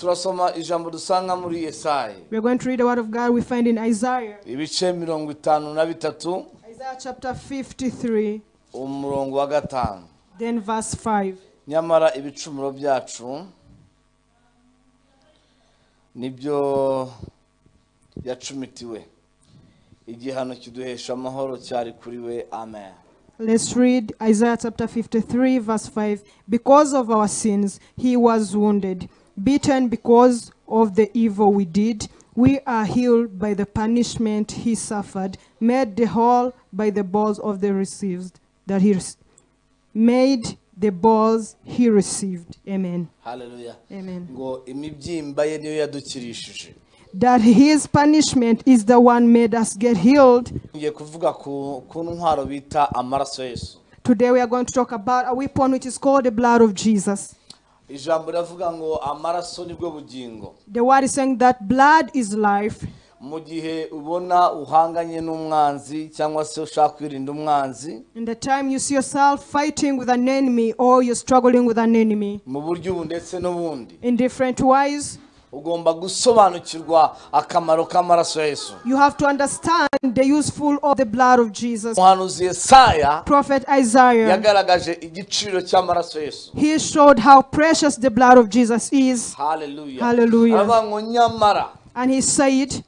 Turasoma ijambo dusanga muri Yesaya. We are going to read the word of God we find in Isaiah. Ibice 53. Isaiah chapter 53. Umurongo wa 5. Then verse 5. Nyamara ibicumuro byacu nibyo yacumitiwe, igihano kiduhesha amahoro cyari kuri we. Amen. Let's read Isaiah chapter 53 verse 5. Because of our sins he was wounded, beaten because of the evil we did. We are healed by the punishment he suffered, made the whole by the balls of the received that he made the balls he received. Amen. Hallelujah. Amen. Ngo imibyimba ye niyo yadukirishije. That his punishment is the one made us get healed. Ngiye kuvuga ku ntwaro bita amaraso Yesu. Today we are going to talk about a weapon which is called the blood of Jesus. Ijambo riravuga ngo amaraso nibwo bugingo. The word is saying that blood is life. Mu gihe ubona uhanganye n'umwanzi cyangwa se ushaka kwirinda umwanzi, in the time you see yourself fighting with an enemy or you're struggling with an enemy, mu buryo ubu ndetse n'ubundi, in different ways, ugomba gusobanukirwa akamaro k'amaraso Yesu. You have to understand the useful of the blood of Jesus. Umuhanuzi Yesaya, Prophet Isaiah, yagaragaje igiciro cy'amaraso Yesu. He showed how precious the blood of Jesus is. Hallelujah. Hallelujah. Aravuga ngo nyamara, and he said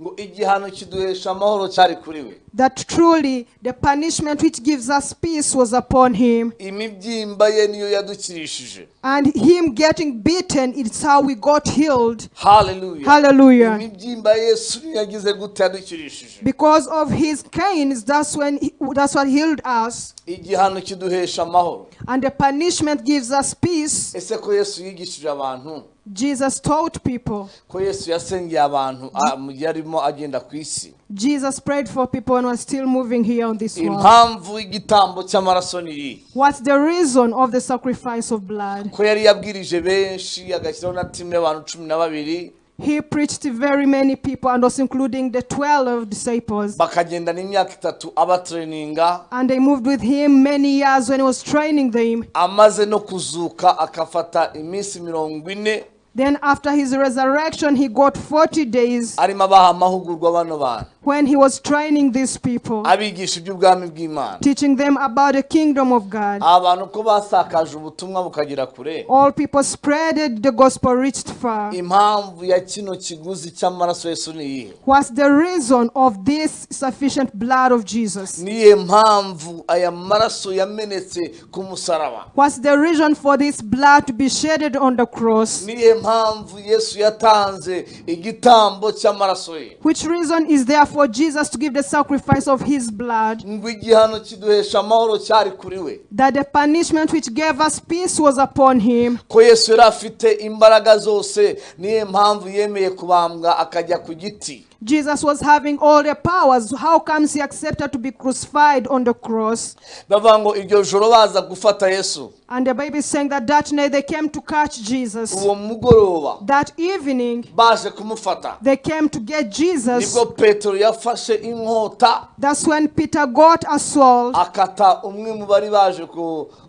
ngo igihano kiduhesha amahoro cyari kuri we. That truly the punishment which gives us peace was upon him. Imibyimba ye niyo yadukirishije. And him getting beaten, it's how we got healed. Hallelujah. Hallelujah. Imibyimba Yesu niyo yagize gute yadukirishije. Because of his canes, that's what healed us. Igihano kiduhesha amahoro. And the punishment gives us peace. Ese ko Yesu yigishije abantu? Jesus taught people. Ko Yesu yasengeye abantu mu gihe arimo agenda ku isi. Jesus prayed for people and was still moving here on this world. Impamvu y'igitambo cy'amaraso ni iyi. What's the reason of the sacrifice of blood? Ko yari yabwirije benshi agashyiraho na timu y'abantu 12. He preached to very many people and was including the 12 disciples. Bakagenda n'imyaka itatu abatraininga. And they moved with him many years when he was training them. Amaze no kuzuka akafata iminsi 40. Then after his resurrection, he got 40 days arimo abaha amahugurwa bano bantu. When he was training these people, abigisha iby'ubwami bw'Imana, teaching them about the kingdom of God. Abantu ko basakaje ubutumwa bukagera kure. All people spreaded the gospel, reached far. Impamvu ya kino kiguzi cy'amaraso Yesu ni iyihe? What's the reason of this sufficient blood of Jesus? Niye mpamvu aya maraso yamenetse ku musaraba? What's the reason for this blood to be shedded on the cross? Niye mpamvu Yesu yatanze igitambo cy'amaraso ye? Which reason is there for Jesus to give the sacrifice of his blood? Ngo igihano kiduhesha amahoro cyari kuri we. That the punishment which gave us peace was upon him. Ko Yesu yari afite imbaraga zose, niye mpamvu yemeye kubambwa akajya ku giti. Jesus was having all the powers. How comes he accepted to be crucified on the cross? Bavuga ngo iryo joro baza gufata Yesu. And the Bible is saying that that night they came to catch Jesus. Uwo mugoroba, that evening, baje kumufata. They came to get Jesus. Nibwo Petero yafashe inkota. That's when Peter got a sword. Akata umwe mu bari baje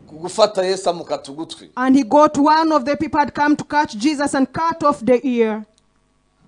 gufata Yesu amukata ugutwi. And he got one of the people had come to catch Jesus and cut off the ear.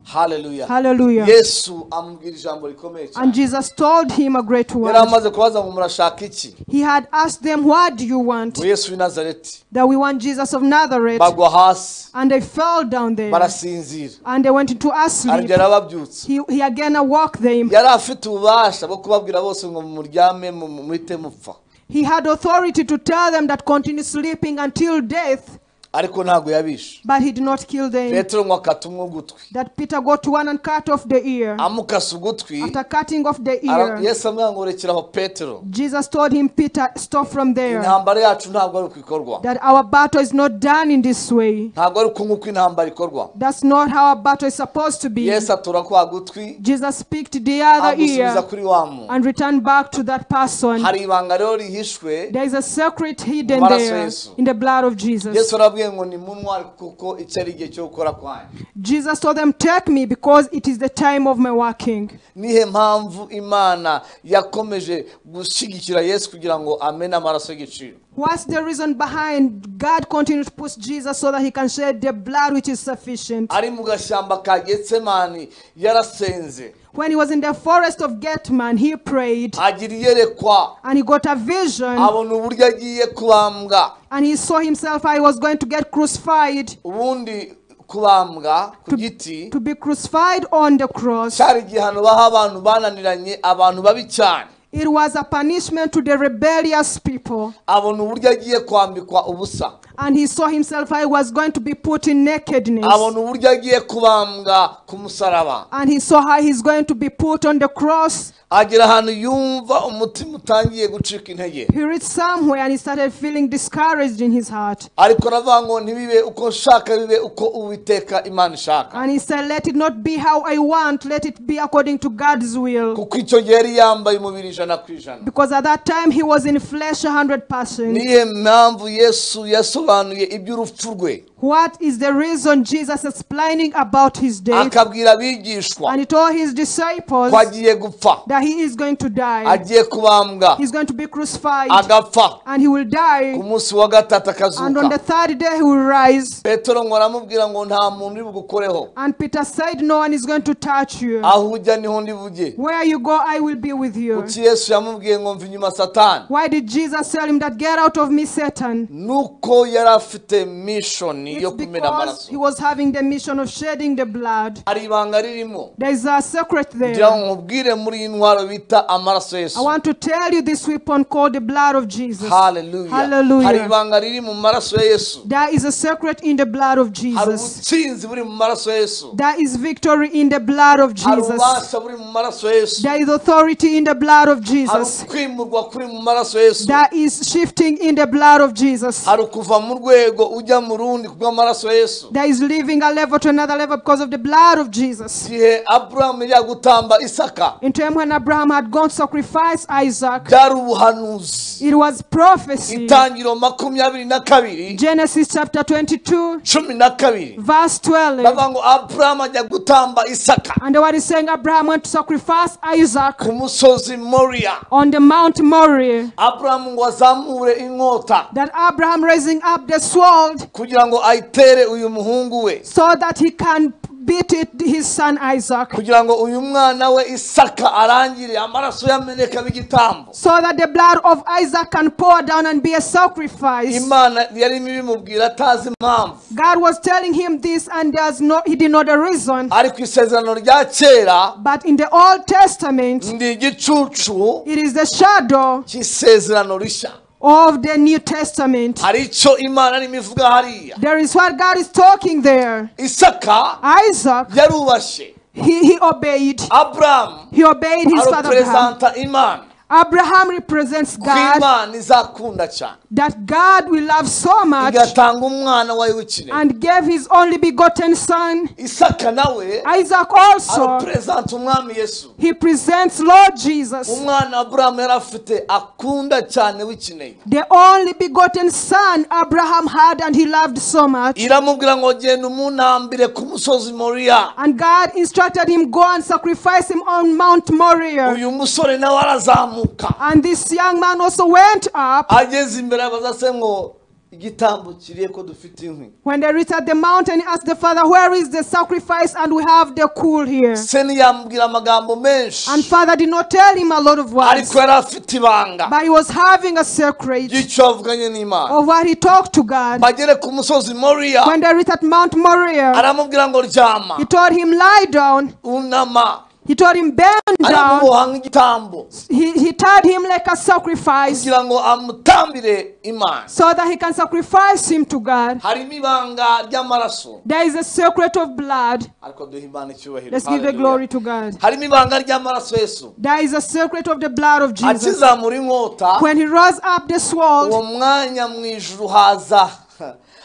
Hallelujah. Hallelujah. Yesu amubwira ijambo rikomeye cyane. And Jesus told him a great word. Yari amaze kubaza ngo murashaka iki? He had asked them, what do you want? Ngo Yesu w'i Nazareti. That we want Jesus of Nazareth. Bagwa hasi. And they fell down there. Barasinzira. And they went into a sleep. Arongera arababyutsa. He again awoke them. Yari afite ububasha bwo kubabwira bose ngo muryame muhite mupfa. He had authority to tell them that continue sleeping until death. Ariko ntago yabishe. But he did not kill them. Petero ngo akata umwe ugutwi. That Peter got one and cut off the ear. Amukasa ugutwi. After cutting off the ear. Yesu amubwira ngo rekeraho Petero. Jesus told him, Peter, stop from there. Intambara yacu ntabwo ari uko ikorwa. That our battle is not done in this way. Ntabwo ari uko nguko intambara ikorwa. That's not how our battle is supposed to be. Yesu atura kwa gutwi. Jesus picked the other ear agusubiza kuri wa muntu. and returned back to that person. Hari ibanga rero rihishwe There is a secret hidden mu maraso there Yesu. in the blood of Jesus. Yesu arababwira Yarababwiye ngo nimuntware kuko iki ari igihe cyo gukora kwanjye. Jesus told them, "Take me because it is the time of my working." Nihe mpamvu Imana yakomeje gushyigikira Yesu kugira ngo amene amaraso y'igiciro? What's the reason behind God continued to push Jesus so that he can shed the blood which is sufficient? Ari mu gashyamba ka Getsemani yarasenze. When he was in the forest of Gethsemane, he prayed. Agira iyerekwa. And he got a vision. Abona uburyo agiye kubambwa. And he saw himself how he was going to get crucified. Ubundi kubambwa ku giti To be crucified on the cross. Cyari igihano baha abantu bananiranye, abantu babi cyane. It was a punishment to the rebellious people. Abona uburyo agiye kwambikwa ubusa. And he saw himself how he was going to be put in nakedness. Abona uburyo agiye kubambwa ku musaraba. And he saw how he's going to be put on the cross. Agera ahantu yumva umutima utangiye gucika intege. He reached somewhere and he started feeling discouraged in his heart. Ariko aravuga ngo ntibibe uko nshaka, bibe uko Uwiteka Imana ishaka. And he said, "Let it not be how I want, let it be according to God's will." Kuko icyo gihe yari yambaye umubiri 100%. Because at that time he was in flesh 100%. Niye mpamvu Yesu yasobanuye iby'urupfu rwe. What is the reason Jesus explaining about his death? Akabwira abigishwa And he told his disciples ko agiye gupfa. that he is going to die. Agiye kubambwa. He's going to be crucified. Agapfa. And he will die. Ku munsi wa gatatu And on akazuka. the third day he will rise. Petero ngo aramubwira ngo nta muntu uri bugukoreho. And Peter said, "No one is going to touch you. Aho ujya niho ndi bujye. Where you go, I will be with you." Kuki Yesu yamubwiye ngo mva inyuma Satani? Why did Jesus tell him that, "Get out of me, Satan"? Nuko yari afite mission yo It's kumena because amaraso. he was having the mission of shedding the blood. Hari ibanga ririmo. There is a secret there. Ngira ngo nkubwire muri iyi ntwaro bita amaraso Yesu. I want to tell you this weapon called the blood of Jesus. Hallelujah. Hallelujah. Hari ibanga riri mu maraso ya Yesu. There is a secret in the blood of Hari Jesus. ubutsinzi buri mu maraso ya Yesu. There is victory in the blood of Hari Jesus. ububasha buri mu maraso ya Yesu. There is authority in the blood of Hari Jesus. ukwimurwa kuri mu maraso ya Yesu. There is shifting in the blood of Jesus. Hari ukuva mu rwego ujya mu rundi kubw'amaraso ya Yesu. There is leaving a level to another level because of the blood of Jesus. Igihe Abrahamu yajya gutamba Isaka, In time when Abraham had gone to sacrifice Isaac, byari ubuhanuzi. it was prophecy. Itangiriro 22, Genesis chapter 22, 12. verse 12. Bavuga ngo Abrahamu ajya gutamba Isaka And the word is saying Abraham went to sacrifice Isaac ku musozi Moriya. on the Mount Moriah. Abrahamu ngo azamure inkota That Abraham raising up the sword kugira ngo ayitere uyu muhungu we, so that he can beat it, his son Isaac, kugira ngo uyu mwana we Isaka arangire amaraso yameneka b'igitambo. so that the blood of Isaac can pour down and be a sacrifice. Imana yarimo ibimubwira atazi impamvu. God was telling him this, and he did not the reason. Ariko isezerano rya kera But in the Old Testament, ndi igicucu it is the shadow cy'isezerano rishya. of the New Testament. Hari icyo Imana irimo ivuga hariya. There is what God is talking there. Isaka Isaac, yarubashye. he obeyed. Abraham He obeyed his father Abraham. arepresenta Imana. Abraham represents Ko God, Imana izakunda cyane that God will love so much igatanga umwana wayo w'ikinege. and gave his only begotten son. Isaka nawe Isaac also, arepresenta umwami Yesu. he presents Lord Jesus, Umwana Abraham yari afite akunda cyane w'ikinege. the only begotten son Abraham had and he loved so much. Iramubwira ngo genda umuntambire ku musozi Moriya. And God instructed him, go and sacrifice him on Mount Moriah. Uyu musore nawe arazamuka. And this young man also went up. Ageze imbere abaza se ngo igitambo kiriye ko dufite inkwi. When they reached at the mountain, he asked the father, where is the sacrifice? And we have the coal here. Se ntiyamubwira amagambo menshi. And father did not tell him a lot of words. Ariko yari afite ibanga But he was having a secret ry'icyo avuganye n'Imana. of what he talked to God. Bagere ku musozi Moriya, When they reached at Mount Moriah, aramubwira ngo ryama, he told him, lie down. unama. He told him, bend down. Aramuboha nk'igitambo He tied him like a sacrifice kugira ngo amutambire Imana. so that he can sacrifice him to God. Harimo ibanga ry'amaraso. There is a secret of blood. Ariko duhe Imana icyubahiro. Let's give the glory to God. Harimo ibanga ry'amaraso Yesu. There is a secret of the blood of Jesus. Akizamura inkota, When he rose up the sword, uwo mwanya mu ijuru haza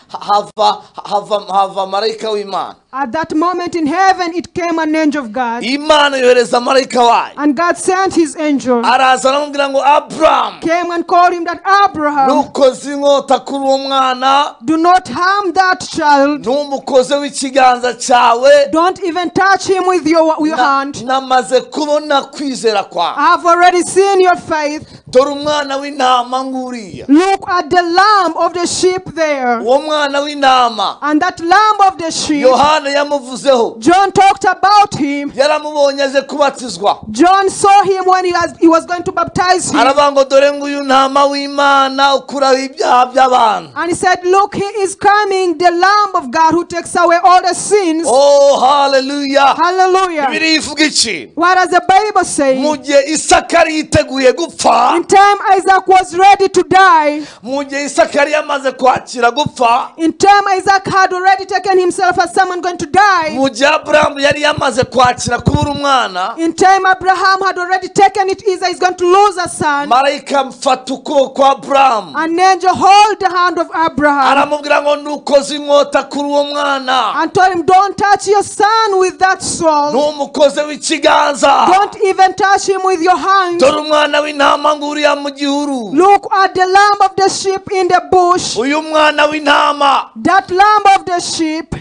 Hava hava hava marayika w'Imana. At that moment in heaven, it came an angel of God. Imana yohereza marayika wayo. And God sent his angel. Araza aramubwira ngo Abraham, Came and called him that Abraham, ntukoze inkota kuri uwo mwana, do not harm that child. ntumukoze w'ikiganza cyawe. Don't even touch him with your hand. Namaze kubona kwizera kwawe. I have already seen your faith. Dore umwana w'intama nguriya. Look at the lamb of the sheep there. Uwo mwana w'intama And that lamb of the sheep, Yohana yamuvuzeho. John talked about him. Yaramubonye aje kubatizwa. John saw him when he was going to baptize him. Aravuga ngo dore nguyu ntama w'Imana ukuraho ibyaha by'abantu. And he said, look, he is coming, the Lamb of God who takes away all the sins. Oh, hallelujah. Hallelujah. Bibiliya ivuga iki? What does the Bible say? Mu gihe Isaka yari yiteguye gupfa, In time Isaac was ready to die. mu gihe Isaka yari yamaze kwakira gupfa, In time Isaac had already taken himself as someone going to die. mu gihe Aburahamu yari yamaze kwakira kubura umwana, In time Abraham had already taken it easy, he's going to lose a son. marayika amfata ukuboko kwa Aburahamu, An angel hold the hand of Abraham aramubwira ngo ntukoze inkota kuri uwo mwana, and told him, don't touch your son with that sword. ntumukoze w'ikiganza. Don't even touch him with your hand. Dore umwana w'intama nguriya mu gihuru. Look at the lamb of the sheep in the bush. Uyu mwana w'intama That lamb of the sheep,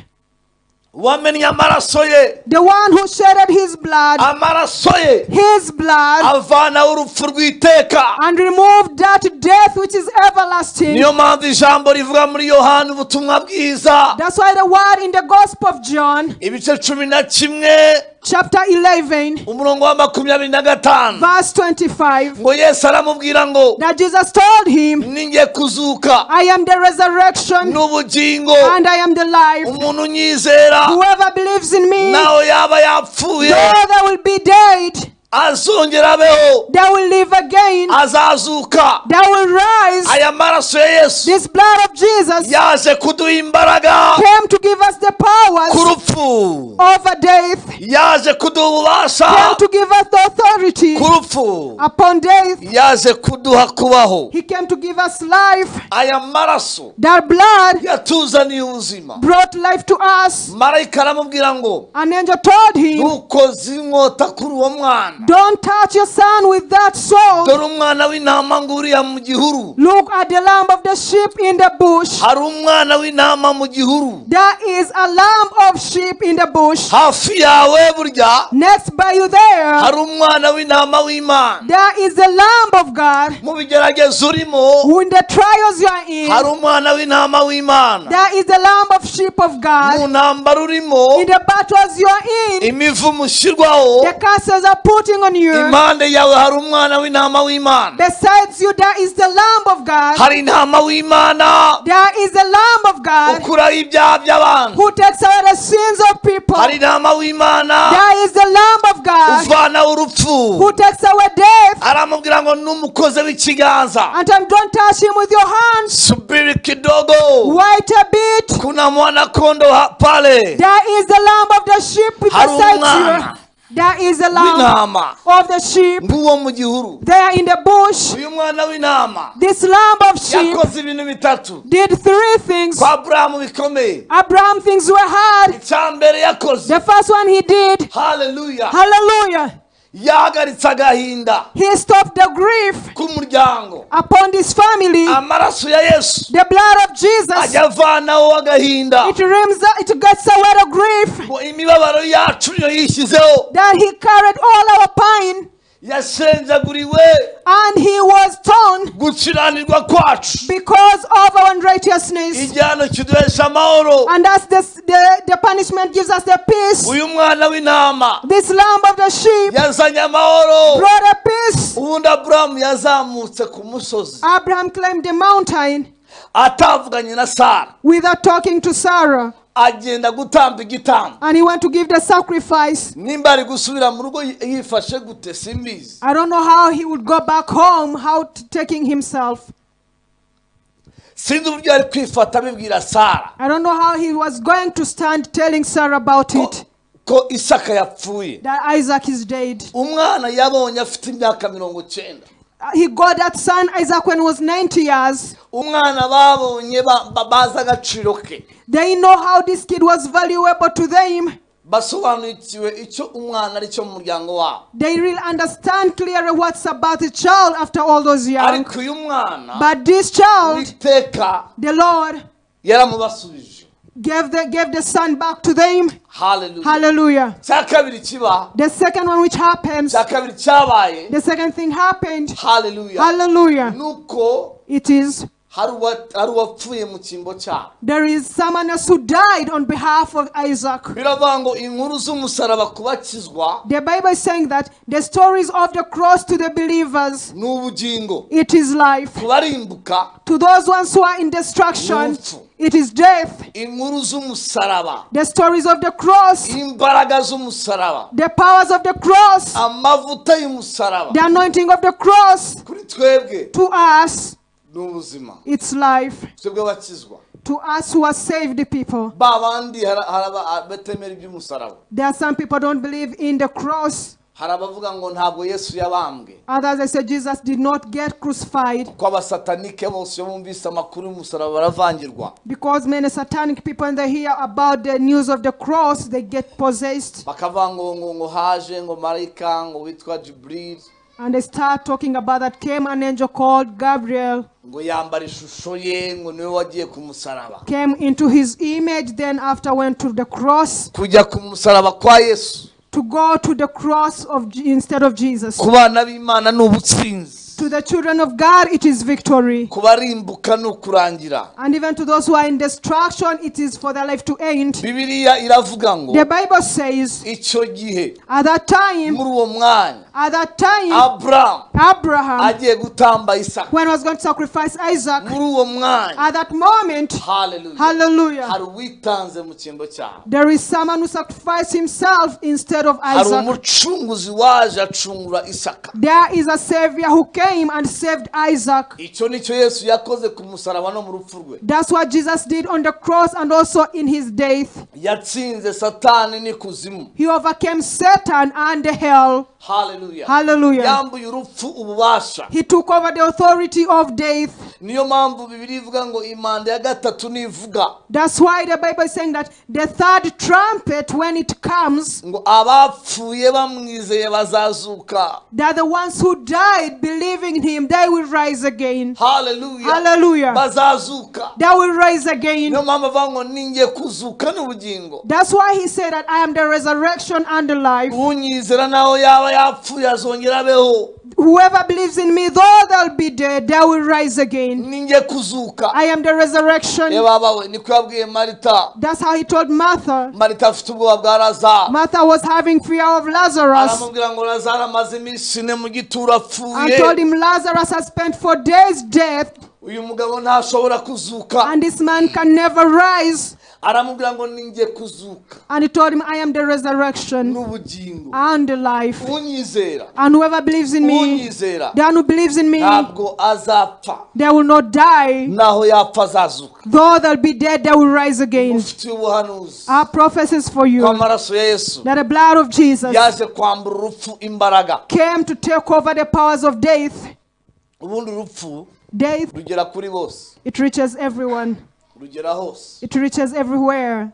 wamennye amaraso ye, the one who shedded his blood, amaraso ye his blood, avanaho urupfu rw'iteka. and removed that death which is everlasting. Niyo mpamvu ijambo rivuga muri Yohana ubutumwa bwiza, That's why the word in the Gospel of John, ibice 11, chapter 11, umurongo wa 25, verse 25, ngo Yesu aramubwira ngo that Jesus told him, ninjye kuzuka I am the resurrection n'ubugingo, and I am the life. umuntu unyizera Whoever believes in me, naho yaba yapfuye though they will be dead, azongera abeho, they will live again, azazuka. they will rise. Aya maraso ya Yesu This blood of Jesus yaje kuduha imbaraga came to give us the powers ku rupfu, over death, yaje kuduha ububasha came to give us the authority ku rupfu, upon death. yaje kuduha kubaho. He came to give us life. Aya maraso That blood yatuzaniye ubuzima. brought life to us. Marayika aramubwira ngo An angel told him, ntukoze inkota kuri uwo mwana, don't touch your son with that sword. dore umwana w'intama nguriya mu gihuru. Look at the lamb of the sheep in the bush. Hari umwana w'intama mu gihuru There is a lamb of sheep in the bush. hafi yawe burya, Next by you there, hari umwana w'intama w'Imana. there is the lamb of God. Mu bigeragezo urimo, In the trials you are in, hari umwana w'intama w'Imana. there is the lamb of sheep of Mu God. ntambara urimo, In the battles you are in, imivumo ushyirwaho, the curses are putting on you. impande yawe hari umwana w'intama w'Imana. Besides you, there is the lamb of God. Hari intama w'Imana There is the lamb of God ukuraho ibyaha by'abantu. who takes away the sins of people. Hari intama w'Imana There is the lamb of God uvanaho urupfu. who takes away death. Aramubwira ngo numukoze w'ikiganza, And don't touch him with your hands. subiri kidogo, Wait a bit. kuna mwana kondo pale There is the lamb of the sheep Hari beside umwana you. There is a lamb w'intama of the sheep nguwo mu gihuru. there in the bush. Uyu mwana w'intama This lamb of sheep yakoze ibintu bitatu did three things. kwa Aburahamu bikomeye. Abraham things were hard. Icya mbere yakoze, The first one he did, haleluya, hallelujah, yahagaritse agahinda he stopped the grief k'umuryango. upon this family. Amaraso ya Yesu The blood of Jesus, ajya avanaho agahinda. it rims, it gets away the grief Ngo imibabaro yacu niyo yishyizeho, that he carried all our pain, yashenjaguriwe and he was torn gukiranirwa kwacu, because of our unrighteousness. igihano kiduhesha amahoro. And that's the punishment gives us the peace. Uyu mwana w'intama This lamb of the sheep yazanye amahoro. brought a peace. Ubundi Aburahamu yazamutse ku musozi Abraham climbed the mountain atavuganye na Sara, without talking to Sarah, agenda gutamba igitambo. and he went to give the sacrifice. Nimba ari gusubira mu rugo yifashe gute simbizi. I don't know how he would go back home, how taking himself. Sinzi uburyo ari kwifata abibwira Sara I don't know how he was going to stand telling Sarah about it, ko Isaka yapfuye. that Isaac is dead. Umwana yabonye afite imyaka 90. He got that son Isaac when he was 90 years. Umwana babonye bazi agaciro ke. They know how this kid was valuable to them. Basobanukiwe icyo umwana ari cyo mu muryango wabo. They really understand clearly what's about the child after all those years. Ariko uyu mwana, But this child, Uwiteka the Lord yaramubasubije. gave the son back to them. Hallelujah. Hallelujah. Cya kabiri kiba. The second one which happens. Cya kabiri cyabaye. The second thing happened. Hallelujah. Hallelujah. Nuko it is hari uwapfuye mu cyimbo cyabo. There is someone else who died on behalf of Isaac. Biravuga ngo inkuru z'umusaraba kubakizwa. The Bible is saying that the stories of the cross to the believers, n'ubugingo. It is life. Kubarimbuka, To those ones who are in destruction, n'urupfu. It is death. Inkuru z'umusaraba. The stories of the cross. Imbaraga z'umusaraba. The powers of the cross. Amavuta y'umusaraba. The anointing of the cross. Kuri twebwe. To us. N'ubuzima. It's life. Twebwe abakizwa. To us who are saved people. Ba bandi batemera iby'umusaraba. There are some people don't believe in the cross. Hari abavuga ngo ntabwo Yesu yabambwe. Others they say Jesus did not get crucified. Kuko abasatanike bose iyo bumvise amakuru y'umusaraba baravangirwa. Because many satanic people when they hear about the news of the cross they get possessed. Bakavuga ngo ngo haje ngo marayika ngo witwa Jibril. And they start talking about that came an angel called Gabriel. Ngo yambara ishusho ye ngo niwe wagiye ku musaraba. Came into his image, then after went to the cross. Kujya ku musaraba kwa Yesu. To go to the cross of instead of Jesus. Ku bana b'Imana ni ubutsinzi. To the children of God it is victory. Kubarimbuka ni ukurangira. And even to those who are in destruction it is for their life to end. Bibiliya iravuga ngo The Bible says icyo gihe at that time, muri uwo mwanya at that time, Abraham agiye gutamba Isaka. When he was going to sacrifice Isaac, muri uwo mwanya at that moment, hallelujah, hallelujah, hari uwitanze mu cyimbo cyabo. There is someone who sacrificed himself instead of Hari Isaac. umucunguzi waje acungura Isaka. There is a savior who came and saved Isaac. Icyo nicyo Yesu yakoze ku musaraba no mu rupfu rwe. That's what Jesus did on the cross and also in his death. Yatsinze Satani n'ikuzimu. He overcame Satan and the hell. Hallelujah. Hallelujah. Yambuye urupfu ububasha. He took over the authority of death. Niyo mpamvu Bibiliya ivuga ngo imanda ya gatatu nivuga. That's why the Bible is saying that the third trumpet when it comes, ngo abapfuye bamwizeye bazazuka. They are the ones who died believing in him, they will rise again. Hallelujah. Hallelujah. Bazazuka. They will rise again. Niyo mpamvu avuga ngo ninjye kuzuka n'ubugingo. That's why he said that I am the resurrection and the life. Unyizera naho yaba yapfuye azongera abeho. Whoever believes in me, though they'll be dead, they will rise again. Ninjye kuzuka. I am the resurrection. Niko yabwiye Marita. That's how he told Martha. Marita afite ubwoba bwa Lazaro. Martha was having fear of Lazarus. Aramubwira ngo Lazaro amaze iminsi ine mu gituro apfuye. And told him Lazarus has spent 4 days death. Uyu mugabo ntashobora kuzuka. And this man can never rise. Aramubwira ngo ninjye kuzuka. And he told him, I am the resurrection n'ubugingo. and the life. Unyizera. And whoever believes in me, Unyizera. the one who believes in me, ntabwo azapfa. they will not die. Naho yapfa azazuka. Though they'll be dead, they will rise again. Ufite ubuhanuzi. Our prophecies for you Ko amaraso ya Yesu that the blood of Jesus yaje kwambura urupfu imbaraga. came to take over the powers of death. Ubundi urupfu Death, rugera kuri bose. it reaches everyone. Rugera hose. It reaches everywhere.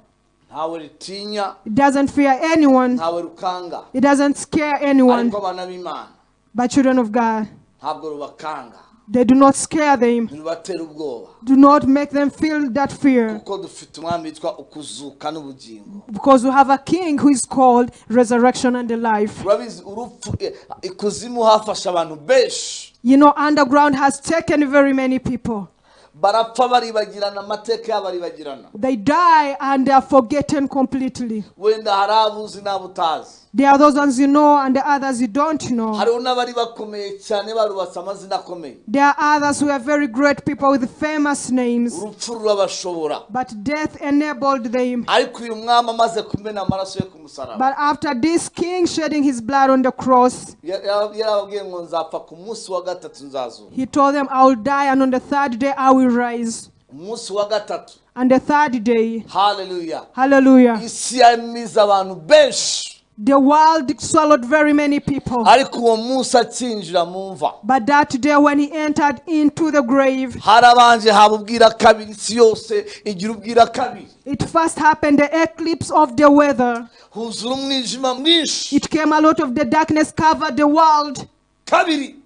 Ntawe rutinya. It doesn't fear anyone. Ntawe rukanga. It doesn't scare anyone. Ariko abana b'Imana But children of God, ntabwo rubakanga. they do not scare them. Ntirubatera ubwoba. Do not make them feel that fear. Kuko dufite umwami witwa ukuzuka n'ubugingo. Because we have a king who is called resurrection and the life. Urabizi urupfu ikuzimu hafashe abantu benshi. You know, underground has taken very many people. Barapfa baribagirana amateka yabo aribagirana. They die and they are forgotten completely. Wenda hari abuzi n'abo utazi. There are those ones you know and the others you don't know. Hariho n'abari bakomeye cyane barubatse amazina akomeye. There are others who are very great people with famous names. Urupfu rurabashobora. But death enabled them. Ariko uyu mwami amaze kumena amaraso ye ku musaraba. But after this king shedding his blood on the cross, yarababwiye ngo nzapfa ku munsi wa gatatu nzazuka. He told them, I will die and on the third day I will rise. Umunsi wa gatatu. And the third day. Hallelujah. Hallelujah. Isi yamize abantu benshi. The world swallowed very many people. Ariko uwo munsi akinjira mu mva, But that day when he entered into the grave, harabanje haba ubwira kabiri, isi yose igira ubwira kabiri. It first happened the eclipse of the weather. Huzura umwijima mwinshi. It came a lot of the darkness covered the world. Kabiri,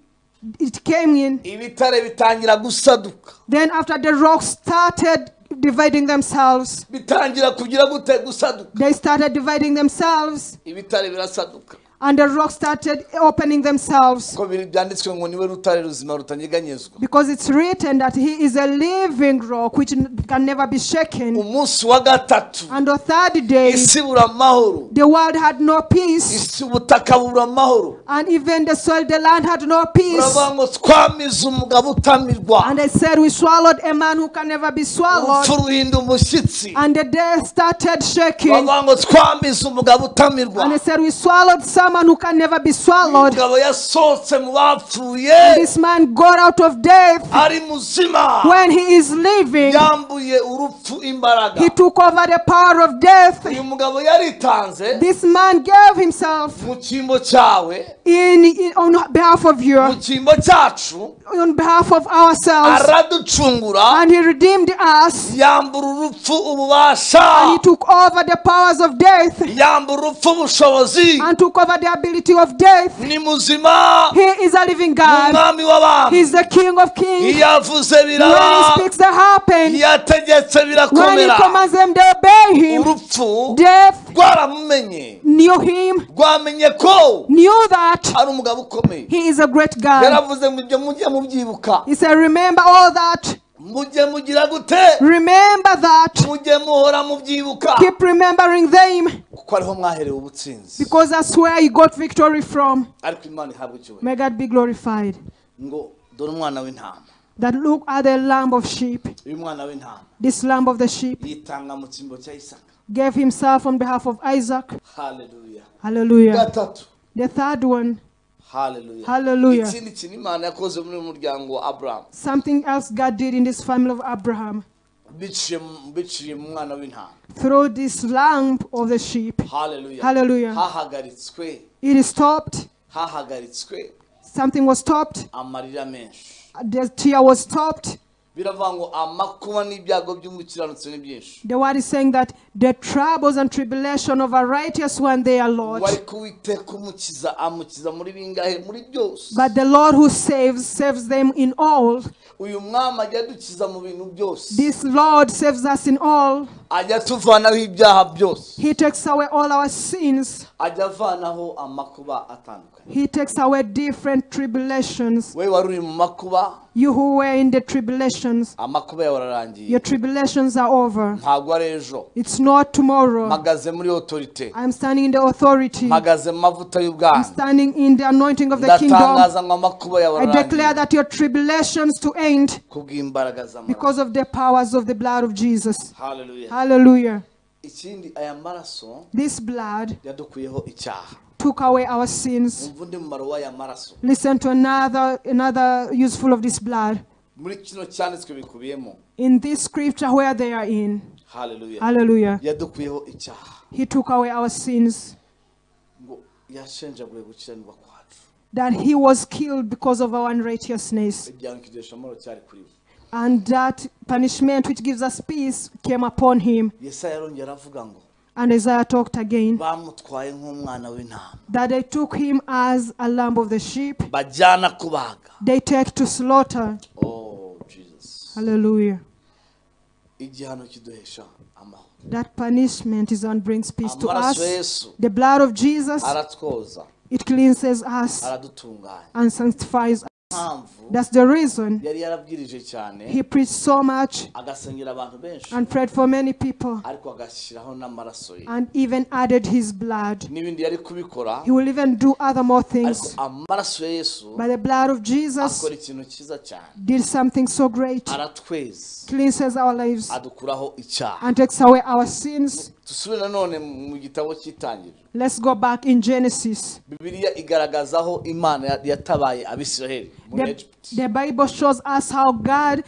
It came in. ibitare bitangira gusaduka. Then after the rocks started dividing themselves, bitangira kugira gute? Gusaduka. They started dividing themselves, Ibitare birasaduka. and the rocks started opening themselves. Ko biri byanditswe ngo niwe rutare ruzima rutanyeganyezwa. Because it's written that he is a living rock which can never be shaken. Umunsi wa gatatu, And the third day, isi ibura amahoro. the world had no peace, Isi ubutaka bubura amahoro. and even the soil, the land had no peace. Uravuga ngo twamize umugabo utamirwa. And they said, we swallowed a man who can never be swallowed. Urupfu ruhinda umushyitsi. And the death started shaking. Bavuga ngo twamize umugabo utamirwa. And they said, we swallowed someone who can never be swallowed. Umugabo yasohotse mu bapfuye This man got out of death ari muzima. when he is living. Yambuye urupfu imbaraga. He took over the power of death. Uyu mugabo yaritanze This man gave himself mu cyimbo cyawe, in on behalf of you, mu cyimbo cyacu, on behalf of ourselves, araducungura, and he redeemed us. yambura urupfu ububasha, And he took over the powers of death yambura urupfu ubushobozi. and took over the ability of death. Ni muzima. He is a living Ni God. umwami w'abami. He is the King of kings. Iyo avuze When he biraba, speaks, they happen. iyo ategetse When he birakomera. commands them, they obey him. Urupfu Death rwaramumenye, knew him, rwamenye ko knew that ari umugabo ukomeye. he is a great God. Yaravuze ngo ibyo mujye mubyibuka. He said, remember all that. Mujye mugira gute? Remember that. Mujye muhora mubyibuka, Keep remembering them, kuko ariho mwaherewe ubutsinzi. because that's where you got victory from. Ariko Imana ihabwa icyubahiro. May God be glorified. Ngo dore umwana w'intama. That look at the lamb of sheep. Uyu mwana w'intama This lamb of the sheep yitanga mu cyimbo cya Isaka. gave himself on behalf of Isaac. Haleluya. Hallelujah. Gatatu. The third one, Haleluya. Hallelujah. Ikindi kintu Imana yakoze muri uyu muryango wa Aburahamu, something else God did in this family of Abraham biciye mu mwana w'intama. through this lamb of the sheep. Haleluya. Hallelujah. Hahagaritswe, It is stopped. hahagaritswe Something was stopped. amarira menshi. The tear was stopped. Biravuga ngo amakuba n'ibyago by'umukiranutsi ni byinshi. The word is saying that the troubles and tribulation of a righteous one, they are Ngo Lord. ariko Uwiteka umukiza amukiza muri bingahe? Muri byose. But the Lord who saves, saves them in all. Uyu mwami ajya adukiza mu bintu byose. This Lord saves us in all. Ajya atuvanaho ibyaha byose. He takes away all our sins. Ajya avanaho amakuba atandukanye. He takes away different tribulations. We wari uri mu makuba, You who were in the tribulations, amakuba yawe ararangiye. your tribulations are over. Ntabwo ari ejo. It's not tomorrow. Mpagaze muri autorité, I'm standing in the authority. mpagaze mu mavuta I'm y'ubwami, standing in the anointing of the kingdom. ndatangaza ngo amakuba yawe I declare ararangiye that your tribulations to end kubw'imbaraga z'amaraso. because of the powers of the blood of Jesus. Haleluya. Hallelujah. Ikindi, aya maraso This blood yadukuyeho icyaha. took away our sins. Umva undi mumaro w'aya maraso. Listen to another useful of this blood. Muri kino cyanditswe bikubiyemo. In this scripture where they are in. Haleluya. Hallelujah. Yadukuyeho icyaha. He took away our sins. Ngo yashenjaguye gukiranirwa kwacu. That he was killed because of our unrighteousness. Igihano kiduhesha amahoro cyari kuri we. And that punishment which gives us peace came upon him. Yesaya yarongera aravuga ngo And Isaiah talked again bamutwaye nk'umwana w'intama that they took him as a lamb of the sheep. bajyana kubaga. They take to slaughter. Oh Jesus. Hallelujah. Igihano kiduhesha amahoro. That punishment is what brings peace to Amaraso ya us. Yesu The blood of Jesus, aratwoza, it cleanses us aradutunganya. and sanctifies us. Impamvu That's the reason yari yarabwirije cyane, he preached so much agasengera abantu benshi, and prayed for many people ariko agashyiraho n'amaraso ye. and even added his blood. N'ibindi yari kubikora, He will even do other more ariko things. amaraso ya Yesu But the blood of Jesus akora ikintu cyiza cyane. did something so great, Aratweza, cleanses our lives adukuraho icyaha. and takes away our sins. Dusubire nanone mu gitabo cy'Itangiriro. Let's go back in Genesis. Bibiliya igaragaza aho Imana yatabaye Abisiraheli muri Egypt. The Bible shows us how God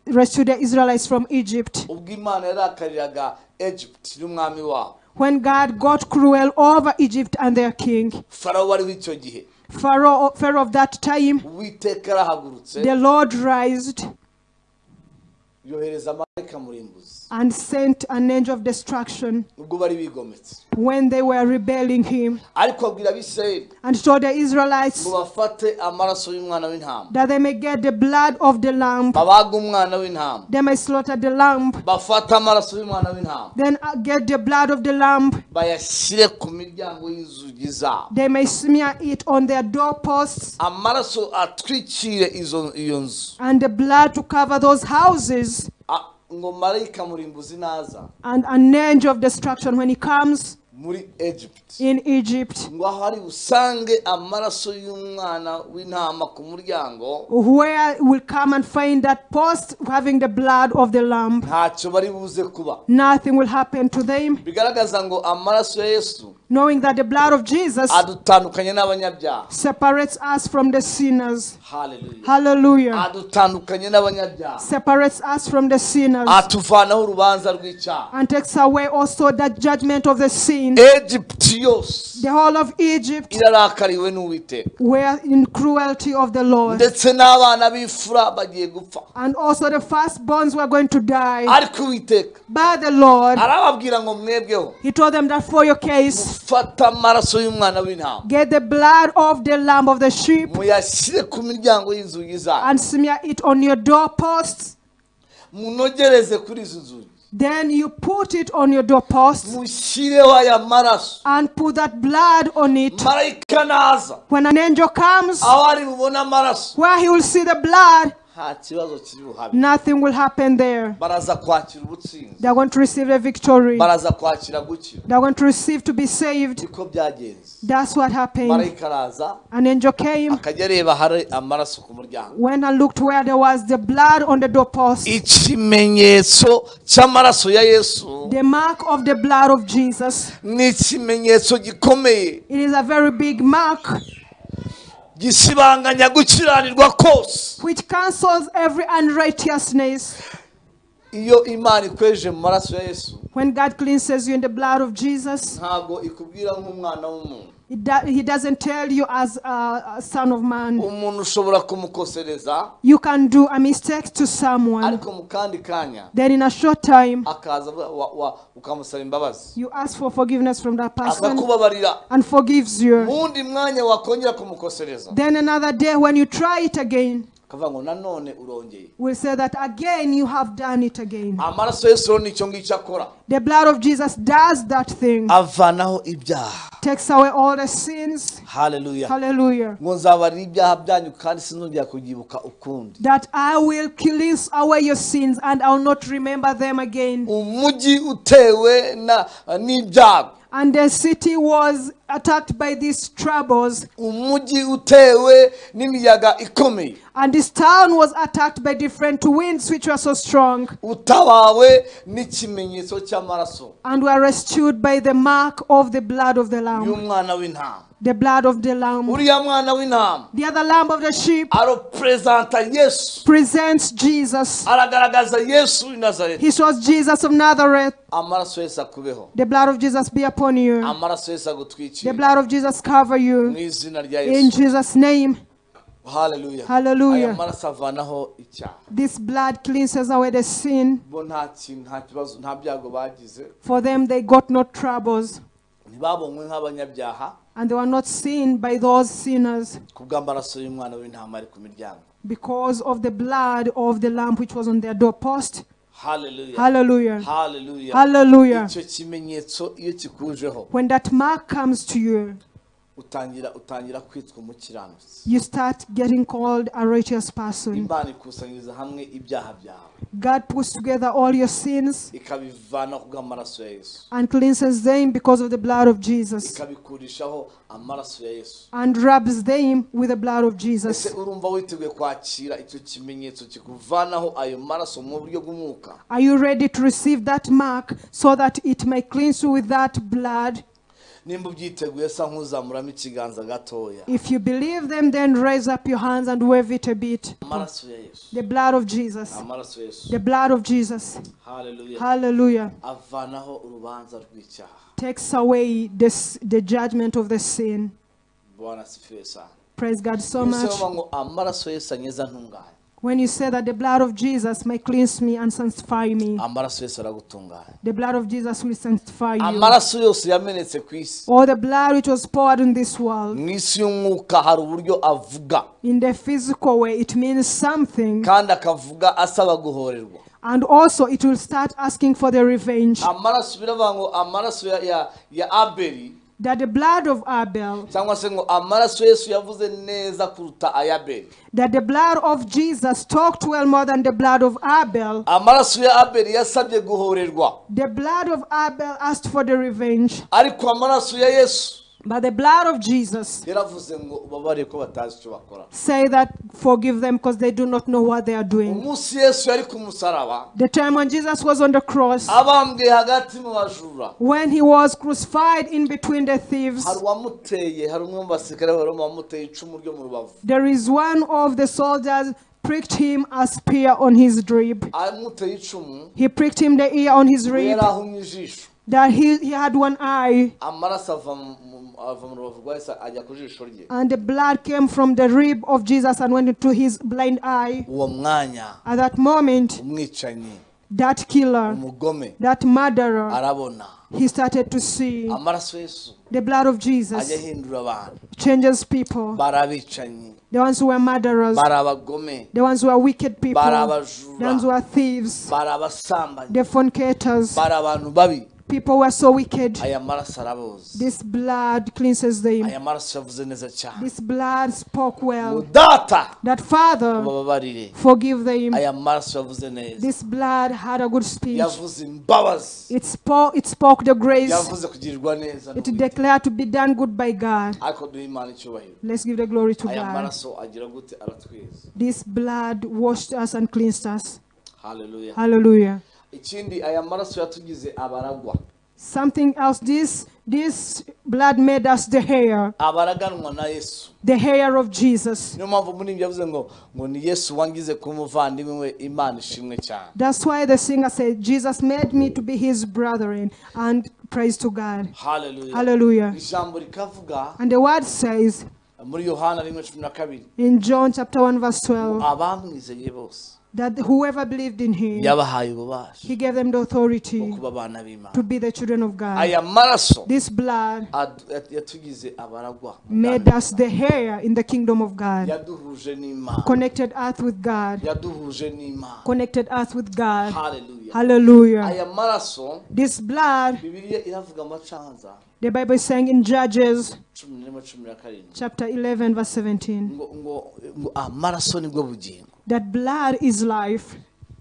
rescued the Israelites from Egypt. Ubwo Imana yarakariraga Egypt n'umwami wabo, When God got cruel over Egypt and their king, Farawo wariho icyo gihe, Pharaoh of that time, Uwiteka arahagurutse, the Lord rised yohereza marayika murimbuzi and sent an angel of destruction ubwo bari bigometse, when they were rebelling him, ariko abwira Abisirayeli and told the Israelites ngo bafate amaraso y'umwana w'intama, that they may get the blood of the lamb, babaga umwana w'intama, they may slaughter the lamb, bafate amaraso y'umwana w'intama, then get the blood of the lamb, bayashyire ku miryango y'inzugi zabo, they may smear it on their doorposts, amaraso atwikire izo iyo nzu, and the blood to cover those houses. Ngo marayika murimbuzi naza And an angel of destruction, when he comes muri Egypt, in Egypt, ngo aho ari busange amaraso y'umwana w'intama ku muryango, where will come and find that post having the blood of the lamb, ntacyo bari buze kuba. Nothing will happen to them. Bigaragaza ngo amaraso ya Yesu Knowing that the blood of Jesus adutandukanye n'abanyabyaha. separates us from the sinners. Hallelujah. Hallelujah. Adutandukanye n'abanyabyaha, Separates us from the sinners atuvanaho urubanza rw'icyaha. and takes away also that judgment of the sin. Egypt yose The whole of Egypt irarakariwe n'Uwiteka, were in cruelty of the Lord. ndetse n'abana b'imfura bagiye gupfa, And also the firstborns were going to die. ariko Uwiteka By the Lord, arababwira ngo mwebweho he told them that for your case, mufate amaraso y'umwana w'intama, get the blood of the lamb of the sheep muyashyire ku miryango y'inzugi zanyu, and smear it on your doorposts. munogereze kuri izo nzugi, Then you put it on your doorposts mushyireho aya maraso. and put that blood on it. Marayika naza, When an angel comes, aho ari bubone amaraso, where he will see the blood, nta kibazo kiri buhabe. nothing will happen there. Baraza kwakira ubutsinzi, They are going to receive the victory. baraza kwakira gukira. They are going to receive to be saved. Niko byagenze. That's what happened. Marayika araza, An angel came, akajya areba hari amaraso ku muryango. went and looked where there was the blood on the doorpost. Ikimenyetso cy'amaraso ya Yesu The mark of the blood of Jesus. ni ikimenyetso gikomeye, It is a very big mark gisibanganya gukiranirwa kose. which cancels every unrighteousness. Iyo Imana ikweje mu maraso ya Yesu, When God cleanses you in the blood of Jesus, ntabwo ikubwira nk'umwana w'umuntu. He doesn't tell you as a son of man. Umuntu ushobora kumukosereza, You can do a mistake to someone. ariko mu kandi kanya Then in a short time, akaza ukamusaba imbabazi, you ask for forgiveness from that person akakubabarira. and forgives you. Mu wundi mwanya wakongera kumukosereza, Then another day when you try it again, akavuga ngo nanone urongeye. we'll say that again you have done it again. Amaraso Yesu rero nicyo ngicyo akora, The blood of Jesus does that thing. avanaho ibyaha. Takes away all the sins. Hallelujah. Hallelujah. Ngo nzabarira ibyaha byanyu kandi sinzongera kubyibuka ukundi. That I will cleanse away your sins and I will not remember them again. Umujyi utewe na n'ibyago, And the city was attacked by these troubles. umujyi utewe n'imiyaga ikomeye, And this town was attacked by different winds which were so strong. utabawe n'ikimenyetso cy'amaraso And were rescued by the mark of the blood of the lamb. y'umwana w'intama. The blood of the lamb. Uriya mwana w'intama The other lamb of the sheep aroperezanta Yesu, presents Jesus. aragaragaza Yesu w'i Nazareti. He shows Jesus of Nazareth. Amaraso Yesu akubeho, The blood of Jesus be upon you. amaraso Yesu The agutwikire blood of Jesus cover mu you. izina rya In Yesu. Jesus' name. Hallelujah. Hallelujah. Aya maraso avanaho icyaha. This blood cleanses away the sin. Bo nta kintu, nta kibazo, nta byago bagize, For them, they got no troubles. ntibabonywe nk'abanyabyaha And they were not seen by those sinners kubw'amaraso y'umwana w'intama ari ku miryango. because of the blood of the lamb which was on their doorpost. Hallelujah. Hallelujah. Hallelujah. Hallelujah. Icyo kimenyetso iyo kikujeho, When that mark comes to you, utangira kwitwa umukiranutsi. you start getting called a righteous person. Imana ikusanyiriza hamwe ibyaha byawe, God puts together all your sins ikabivana kubw'amaraso ya Yesu, and cleanses them because of the blood of Jesus ikabikurishaho amaraso ya Yesu. and rubs them with the blood of Ese Jesus. urumva witeguye kwakira icyo kimenyetso kikuvanaho ayo maraso mu buryo bw'umwuka? Are you ready to receive that mark so that it may cleanse you with that blood? Nimba ubyiteguye sa nk'uzamuramo ikiganza gatoya. If you believe them, then raise up your hands and wave it a bit. Amaraso ya Yesu. The blood of Jesus. Amaraso ya Yesu. The blood of Jesus. Hallelujah. Hallelujah. Avanaho urubanza rw'icyaha. Takes away this, the judgment of the sin. Bwana asifiwe sana. Praise God so Iyo much. usoma ngo amaraso Yesu anyeza ntunganye. When you say that the blood of Jesus may cleanse me and sanctify me, Amaraso Yesu aragutunganya. the blood of Jesus will sanctify you. Amaraso yose yamenetse ku isi. All the blood which was poured in this world, Mu isi y'umwuka hari uburyo avuga in the physical way, it means something. kandi akavuga asaba guhorerwa. And also, it will start asking for the revenge. Amaraso biravuga ngo amaraso ya Abeli That the blood of Abel, cyangwa se ngo amaraso Yesu yavuze neza kuruta aya Abeli. that the blood of Jesus talked well more than the blood of Abel. Amaraso ya Abeli yasabye guhorerwa. The blood of Abel asked for the revenge, Ariko amaraso ya Yesu but the blood of Jesus yaravuze ngo ubabare ko batazi icyo bakora. say that forgive them because they do not know what they are doing. Umunsi Yesu yari ku musaraba The time when Jesus was on the cross, abambwe hagati mu bajura when he was crucified in between the thieves, hari uwamuteye hari umwe mu basirikare b'Abaroma wamuteye icumu ryo mu rubavu. there is one of the soldiers pricked him a spear on his rib. Amuteye icumu He pricked him the ear on his we rib, yari ahumye ijisho. that he had one eye, Amaraso ava mu rubavu rwa Yesu ajya ku jisho rye. and the blood came from the rib of Jesus and went into his blind eye. Uwo mwanya At that moment, umwicanyi that killer, umugome that murderer, arabona. he started to see Amaraso Yesu the blood of ajya Jesus ahindura abantu. changes people. Bari abicanyi, The ones who were murderers, bari abagome, the ones who are wicked people, bari the ones who abajura, are thieves, bari abasambanyi, the fornicators, bari abantu babi. people who are so wicked. Aya maraso araboza. This blood cleanses them. Aya maraso yavuze neza cyane. This blood spoke well. Data That Father, ubababarire. forgive them. Aya maraso yavuze neza. This blood had a good speech. Yavuze imbabazi. It spoke the grace. Yavuze kugirirwa neza It n'Uwiteka. declared to be done good by God. Ariko duhe Imana icyubahiro. Let's give the glory to Aya God. maraso agira gute aratwiza. This blood washed us and cleansed us. Hallelujah. Hallelujah. Ikindi aya maraso yatugize abaragwa. Something else, this blood made us the hair, Abaraganwa na Yesu. the hair of Jesus. Niyo mpamvu muri ibyo yavuze ngo ni Yesu wangize kuba umuvandimwe we, Imana ishimwe cyane. That's why the singer said, Jesus made me to be his brethren, and praise to God. Hallelujah. Hallelujah. Ijambo rikavuga And the word says muri Yohana 1:12 in John chapter 1 verse 12 abamwizeye bose that whoever believed in him, yabahaye ububasha he gave them the bwo authority kuba abana b'Imana. to be the children of God. Aya maraso This blood yatugize abaragwa made us the heir in the kingdom of God, yaduhuje n'Imana. connected us with God, Yaduhuje n'Imana. connected us with God. Hallelujah. Hallelujah. Aya maraso This blood, Bibiliya iravuga amacanza the Bible is saying in Judges 11:17 chapter 11 verse 17, ngo amaraso nibwo bugingo. that blood is life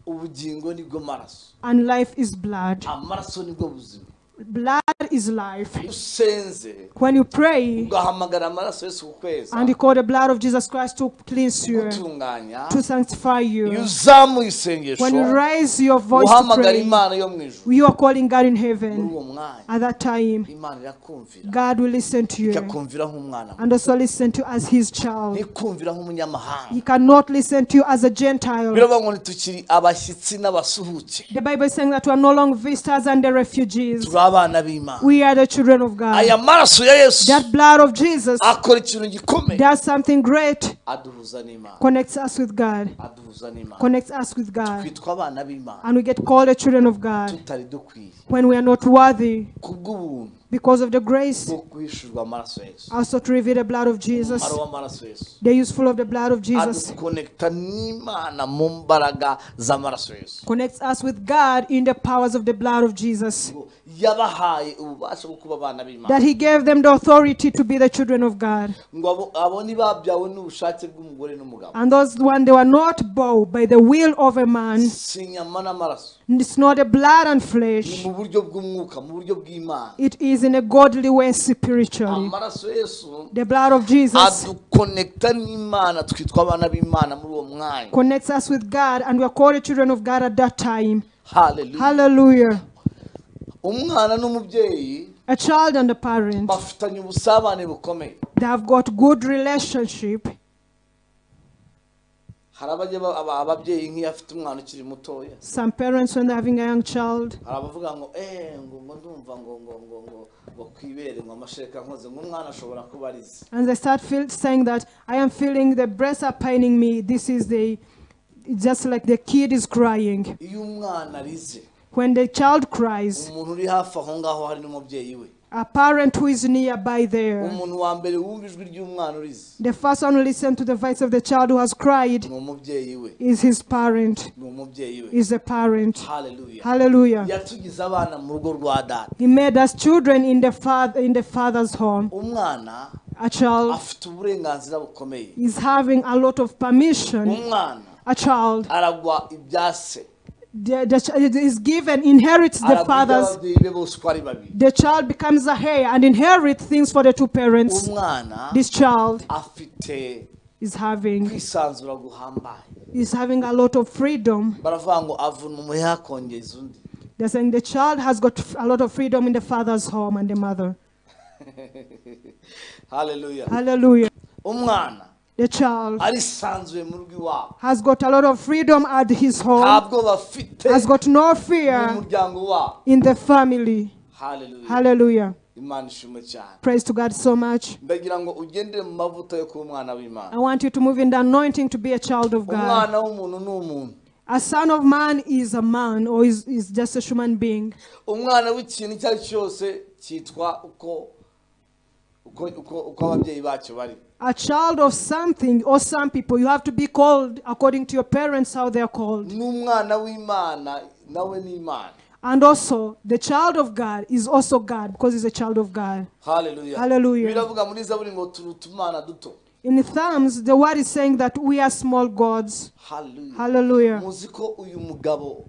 Ubugingo nibwo maraso. and life is blood. Amaraso nibwo buzima. Blood is life. Usenze When you pray ugahamagara amaraso Yesu kukweza and you call the blood of Jesus Christ to cleanse you, gutunganya to sanctify iyo you, uzamuye isengesho when you raise your voice to uhamagara pray, Imana yo mu ijuru you are calling God in muri heaven. uwo mwanya At that time, Imana irakumvira God will listen to you ikakumvira nk'umwana and also listen to as his child. ntikumvira nk'umunyamahanga. He cannot listen to you as a Gentile. Biravuga ngo ntitukiri abashyitsi n'abasuhuke The Bible is saying that we are no longer visitors and the refugees. turi abana b'Imana. We are the children of God. Aya maraso ya Yesu That blood of Jesus akora ikintu gikomeye does something great, aduhuza n'Imana. connects us with God, Aduhuza n'Imana. connects us with God. Twitwa abana b'Imana And we get called the children of God tutari dukwiye when we are not worthy kubw'ubuntu because of the grace bwo guhishurwa amaraso ya Yesu. also to reveal the blood of Jesus, Umumaro w'amaraso ya Yesu the useful of the blood of Jesus adukonekita n'Imana mu mbaraga z'amaraso ya Yesu. connects us with God in the powers of the blood of Jesus. Ngo yabahaye ububasha bwo kuba abana b'Imana. That he gave them the authority to be the children of God. Ngo abo ntibabyawe n'ubushake bw'umugore n'umugabo. And those one, they were not bought by the will of a man. Si inyama n'amaraso. It's not a blood and Ni flesh. mu buryo bw'umwuka, mu buryo bw'Imana. It is in a godly way spiritually. Amaraso Yesu The blood of Jesus adukonekita n'Imana, twitwa abana b'Imana muri uwo mwanya. connects us with God, and we are called the children of God at that time. Hallelujah. Hallelujah. Umwana n'umubyeyi A child and a parent, bafitanye ubusabane bukomeye. They have got good relationship. Hari abajya ababyeyi nk'iyo afite umwana ukiri mutoya. Some parents, when they're having a young child, hari abavuga ngo ngo ngo ndumva ngo ngo ngo ngo ngo kwibere ngo amashereka nkoze ngo umwana ashobora kuba arize. And they start saying that I am feeling the breasts are paining me. This is the, just like the kid is crying. Iyo umwana arize, When the child cries, umuntu uri hafi aho ngaho hari n'umubyeyi we. A parent who is nearby there, umuntu wa mbere wumva ijwi ry'umwana urize, the first one who listen to the voice of the child who has cried ni umubyeyi we. is his parent. Ni umubyeyi we. Is a parent. Hallelujah. Hallelujah. Yatugize abana mu rugo rwa data. He made us children in the father's home. Umwana A child afite uburenganzira bukomeye. is having a lot of permission. Umwana A child aragwa ibyase. The is given, inherits the Aragwa father's. iby'ababyeyi be bose uko ari babiri. The child becomes a heir and inherits things for the two parents. Umwana This child afite is having kwisanzura guhambaye. is having a lot of freedom. Baravuga ngo avuna umuheha akongeza undi. They're saying the child has got a lot of freedom in the father's home and the mother. Hallelujah. Hallelujah. Umwana The child arisanzuye mu rugo iwabo. has got a lot of freedom at his home, Ntabwo bafite has got no mu fear muryango wabo. in the family. Hallelujah. Hallelujah. Imana ishimwe cyane. Praise to God so much. Ndagira ngo ugendere mu mavuta yo kuba umwana w'Imana. I want you to move in the anointing to be a child of God. Umwana w'umuntu ni umuntu. A son of man is a man, or is just a human being. Umwana w'ikintu icyo ari cyo cyose cyitwa uko uko uko uko ababyeyi bacyo bari. A child of something or some people, you have to be called according to your parents how they are called. N'umwana w'Imana nawe ni Imana. And also, the child of God is also God because he's a child of God. Hallelujah. Hallelujah. Biravuga muri Zaburi ngo turuta umwana duto. In Psalms, the word is saying that we are small gods. Hallelujah. Hallelujah. Muzi ko uyu mugabo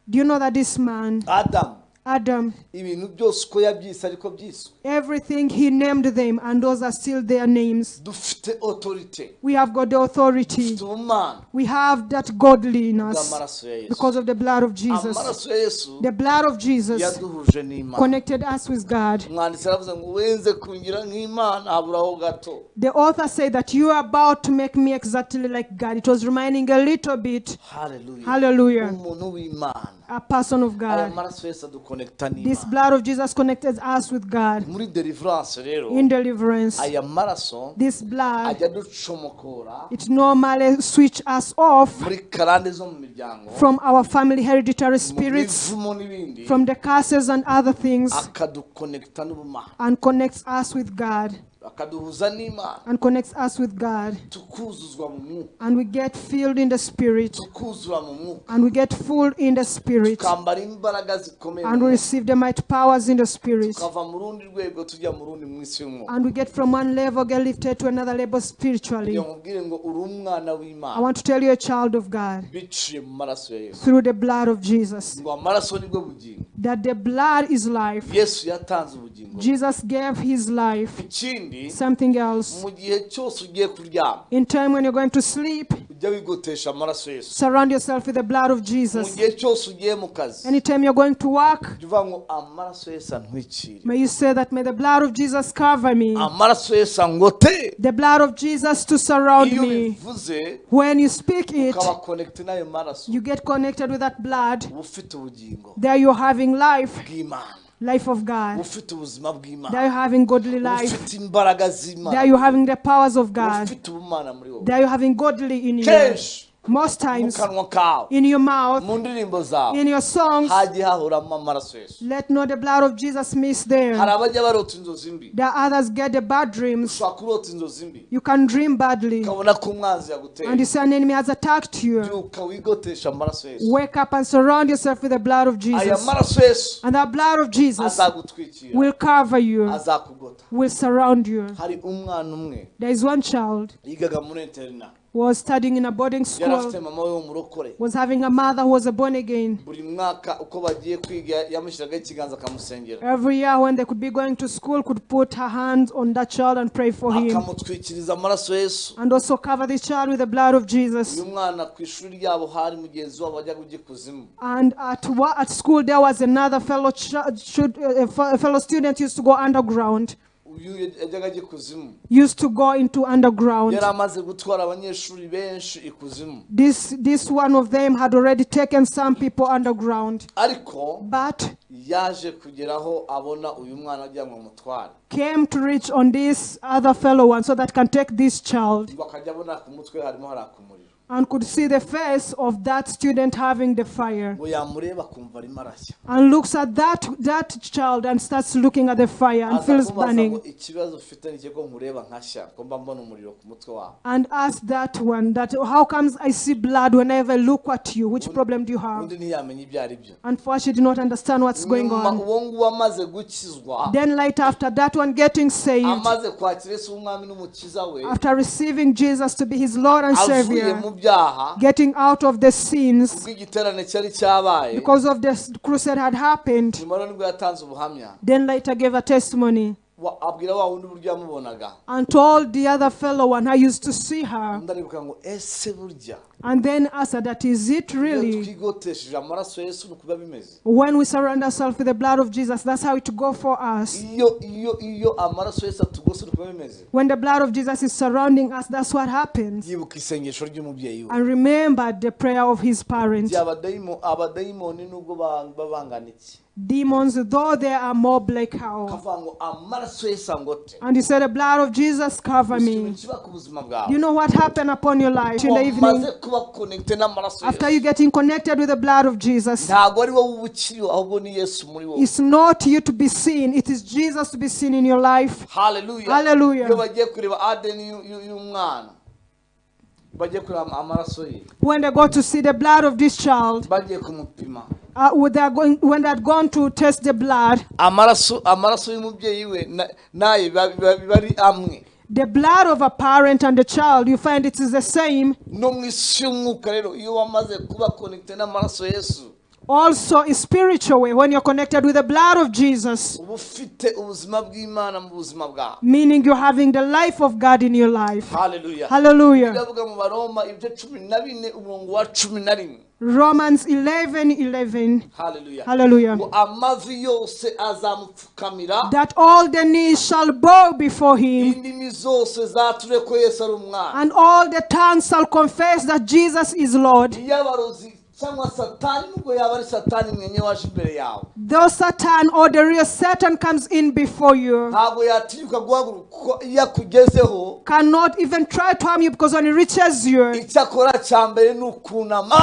Do you know that this man, Adam, Adam, ibintu byose uko yabyise ariko byiswe. everything he named them, and those are still their names. Dufite authority. We have got the authority. Dufite ubumana We have that godliness bw'amaraso ya Yesu. because of the blood of Jesus. Amaraso ya Yesu The blood of Jesus yaduhuje n'Imana. connected us with God. Umwanditsi aravuze ngo wenze kungira nk'Imana haburaho gato. The author said that you are about to make me exactly like God. It was reminding a little bit. Hallelujah. Hallelujah. Umuntu w'Imana. A person of Aya God. maraso Yesu adukonekita This n'Imana. blood of Jesus connected us with God. Muri deliverance rero, In deliverance, aya maraso this blood, ajya aducomokora it normally switch us off muri karande zo mu miryango, from our family hereditary mu spirits, mivumo n'ibindi, from the curses and other things, akadukonekita n'ubumana, and connects us with God. akaduhuza n'Imana, And connects us with God. tukuzuzwa mu mwuka, And we get filled in the Spirit. tukuzura mu mwuka, And we get full in the Spirit. tukambara imbaraga zikomeye mu And we mwuka, receive the might powers in the Spirit. tukava mu rundi rwego tujya mu rundi mu isi y'umwuka. And we get from one level, get lifted to another level spiritually. Kugira ngo nkubwire ngo uri umwana I w'Imana want to tell you, a child of God, biciye mu maraso ya Yesu. through the blood of Jesus, Ngo amaraso nibwo bugingo. that the blood is life. Yesu yatanze ubugingo. Jesus gave his life. Ikindi, Something else. mu gihe cyose ugiye kuryama, In time when you're going to sleep, ujya wigotesha amaraso Yesu. surround yourself with the blood of Mu Jesus. gihe cyose ugiye mu kazi, Anytime you're going to work, ujya uvuga ngo amaraso Yesu antwikire, may you say that, may the blood of Jesus cover me. amaraso Yesu angote. The blood of Jesus to surround Iyo me. ubivuze When you speak it, ukaba connect n'ayo maraso, you get connected with that blood. uba ufite ubugingo There you're having life, bw'Imana, life of uba God. ufite ubuzima bw'Imana, There you're having godly uba life. ufite imbaraga z'Imana, There you're having the powers of uba God. ufite ubumana muri wowe. There you're having godly in you. Kenshi Most mu times, kanwa kawe, in your mouth, mu ndirimbo zawe, in your songs, hajye hahoramo amaraso Yesu. let not the blood of Jesus miss Hari there. abajya barota inzozi mbi. The others get the bad dreams. Ushobora kurota inzozi mbi, You can dream badly, ukabona ko umwanzi yaguteye. and you say an enemy has attacked you. Byuka wigotesha amaraso Yesu. Wake up and surround yourself with the blood of Aya Jesus. maraso Yesu And the blood of Jesus azagutwikira, will cover you, azakugota. will surround you. Hari umwana umwe There is one child yigaga muri interina, Was studying in a boarding Yari school, afite mama we w'umurokore. Was having a mother who was a born again. Buri mwaka uko bagiye kwiga yamushyiragaho ikiganza akamusengera. Every year when they could be going to school, could put her hands on that child and pray for him. Akamutwikiriza amaraso ya Yesu. And also cover this child with the blood of Jesus. Uyu mwana ku ishuri ryabo hari mugenzi wabo wajyaga ujya ikuzimu. And at school there was another fellow student used to go underground. Uyu yajyaga ajya ikuzimu. Used to go into underground. Yari amaze gutwara abanyeshuri benshi ikuzimu. This one of them had already taken some people underground. Ariko But yaje kugeraho abona uyu mwana agira ngo amutware. Came to reach on this other fellow one so that can take this child. Ngo akajya abona ku mutwe harimo haraka umuriro. And could see the face of that student having the fire. Ngo yamureba akumva arimo arashya. And looks at that child and starts looking at the fire and Aza feels kumubaza burning. ngo ikibazo ufite ni iki ko nkureba nkashya ko mba mbona umuriro ku mutwe wawe. And ask that one that how comes I see blood whenever I look at you? Which problem do you have? Undi ntiyamenya ibyo ari byo. And for she did not understand what's going Nyuma on. uwo nguwo amaze gukizwa, Then later after that one getting saved, amaze kwakira Yesu nk'umwami n'umukiza we, after receiving Jesus to be his Lord and avuye Savior, mu byaha, getting out of the sins ubwo igiterane cyari cyabaye, because of the crusade had happened, nyuma rero nibwo yatanze ubuhamya. Then later gave a testimony Abwira wa wundi uburyo yamubonaga. And told the other fellow one I used to see her. Undi aribuka ngo ese burya And then asked that is it iyo really twigotesheje amaraso ya Yesu nuko biba bimeze. When we surrender ourselves with the blood of Jesus, that's how it go for us. Iyo iyo iyo amaraso ya Yesu atugose nuko biba bimeze. When the blood of Jesus is surrounding us, that's what happens. Yibuka isengesho ry'umubyeyi we. And remember the prayer of his parents. Abadayimoni nubwo baba bangana iki. Demons, though they are more black how. Akavuga ngo amaraso ya Yesu angote. And he said, the blood of Jesus cover Ikintu me. kiba ku buzima bwawe. You know what happened upon your life in the evening? Wamaze kuba connected n'amaraso ya After Yesu. you getting connected with the blood of Jesus, Ntabwo ari wowe uba ukiriho ahubwo ni Yesu muri wowe. It's not you to be seen, it is Jesus to be seen in your life. Hallelujah. Hallelujah. Iyo bagiye kureba ADN y'umwana, bagiye kureba amaraso ye, When they go to see the blood of this child, bagiye kumupima. When they are going, when they had gone to test the blood, Amaraso, amaraso y'umubyeyi we naye biba ari amwe. The blood of a parent and the child, you find it is the same. No mu isi y'umwuka rero iyo wamaze kuba connected n'amaraso ya Yesu, Also, a spiritual way, when you're connected with the blood of Jesus, uba ufite ubuzima bw'Imana mu buzima bwawe. Meaning you're having the life of God in your life. Hallelujah. Hallelujah. Biravuga mu Baroma ibice cumi na bine umurongo wa cumi na rimwe. Romans 11:11. Hallelujah. Hallelujah. Ngo amavi yose azamupfukamira, That all the knees shall bow before him, indimi zose zature ko Yesu ari umwana. And all the tongues shall confess that Jesus is Lord. Iyo abarozi cyangwa Satani nubwo yaba ari Satani mwenye waje imbere yawe, Though Satan or the real Satan comes in before you, ntabwo yatinyuka guhaguruka kuko iyo akugezeho, cannot even try to harm you, because when he reaches you, icyo akora cya mbere ni ukunama.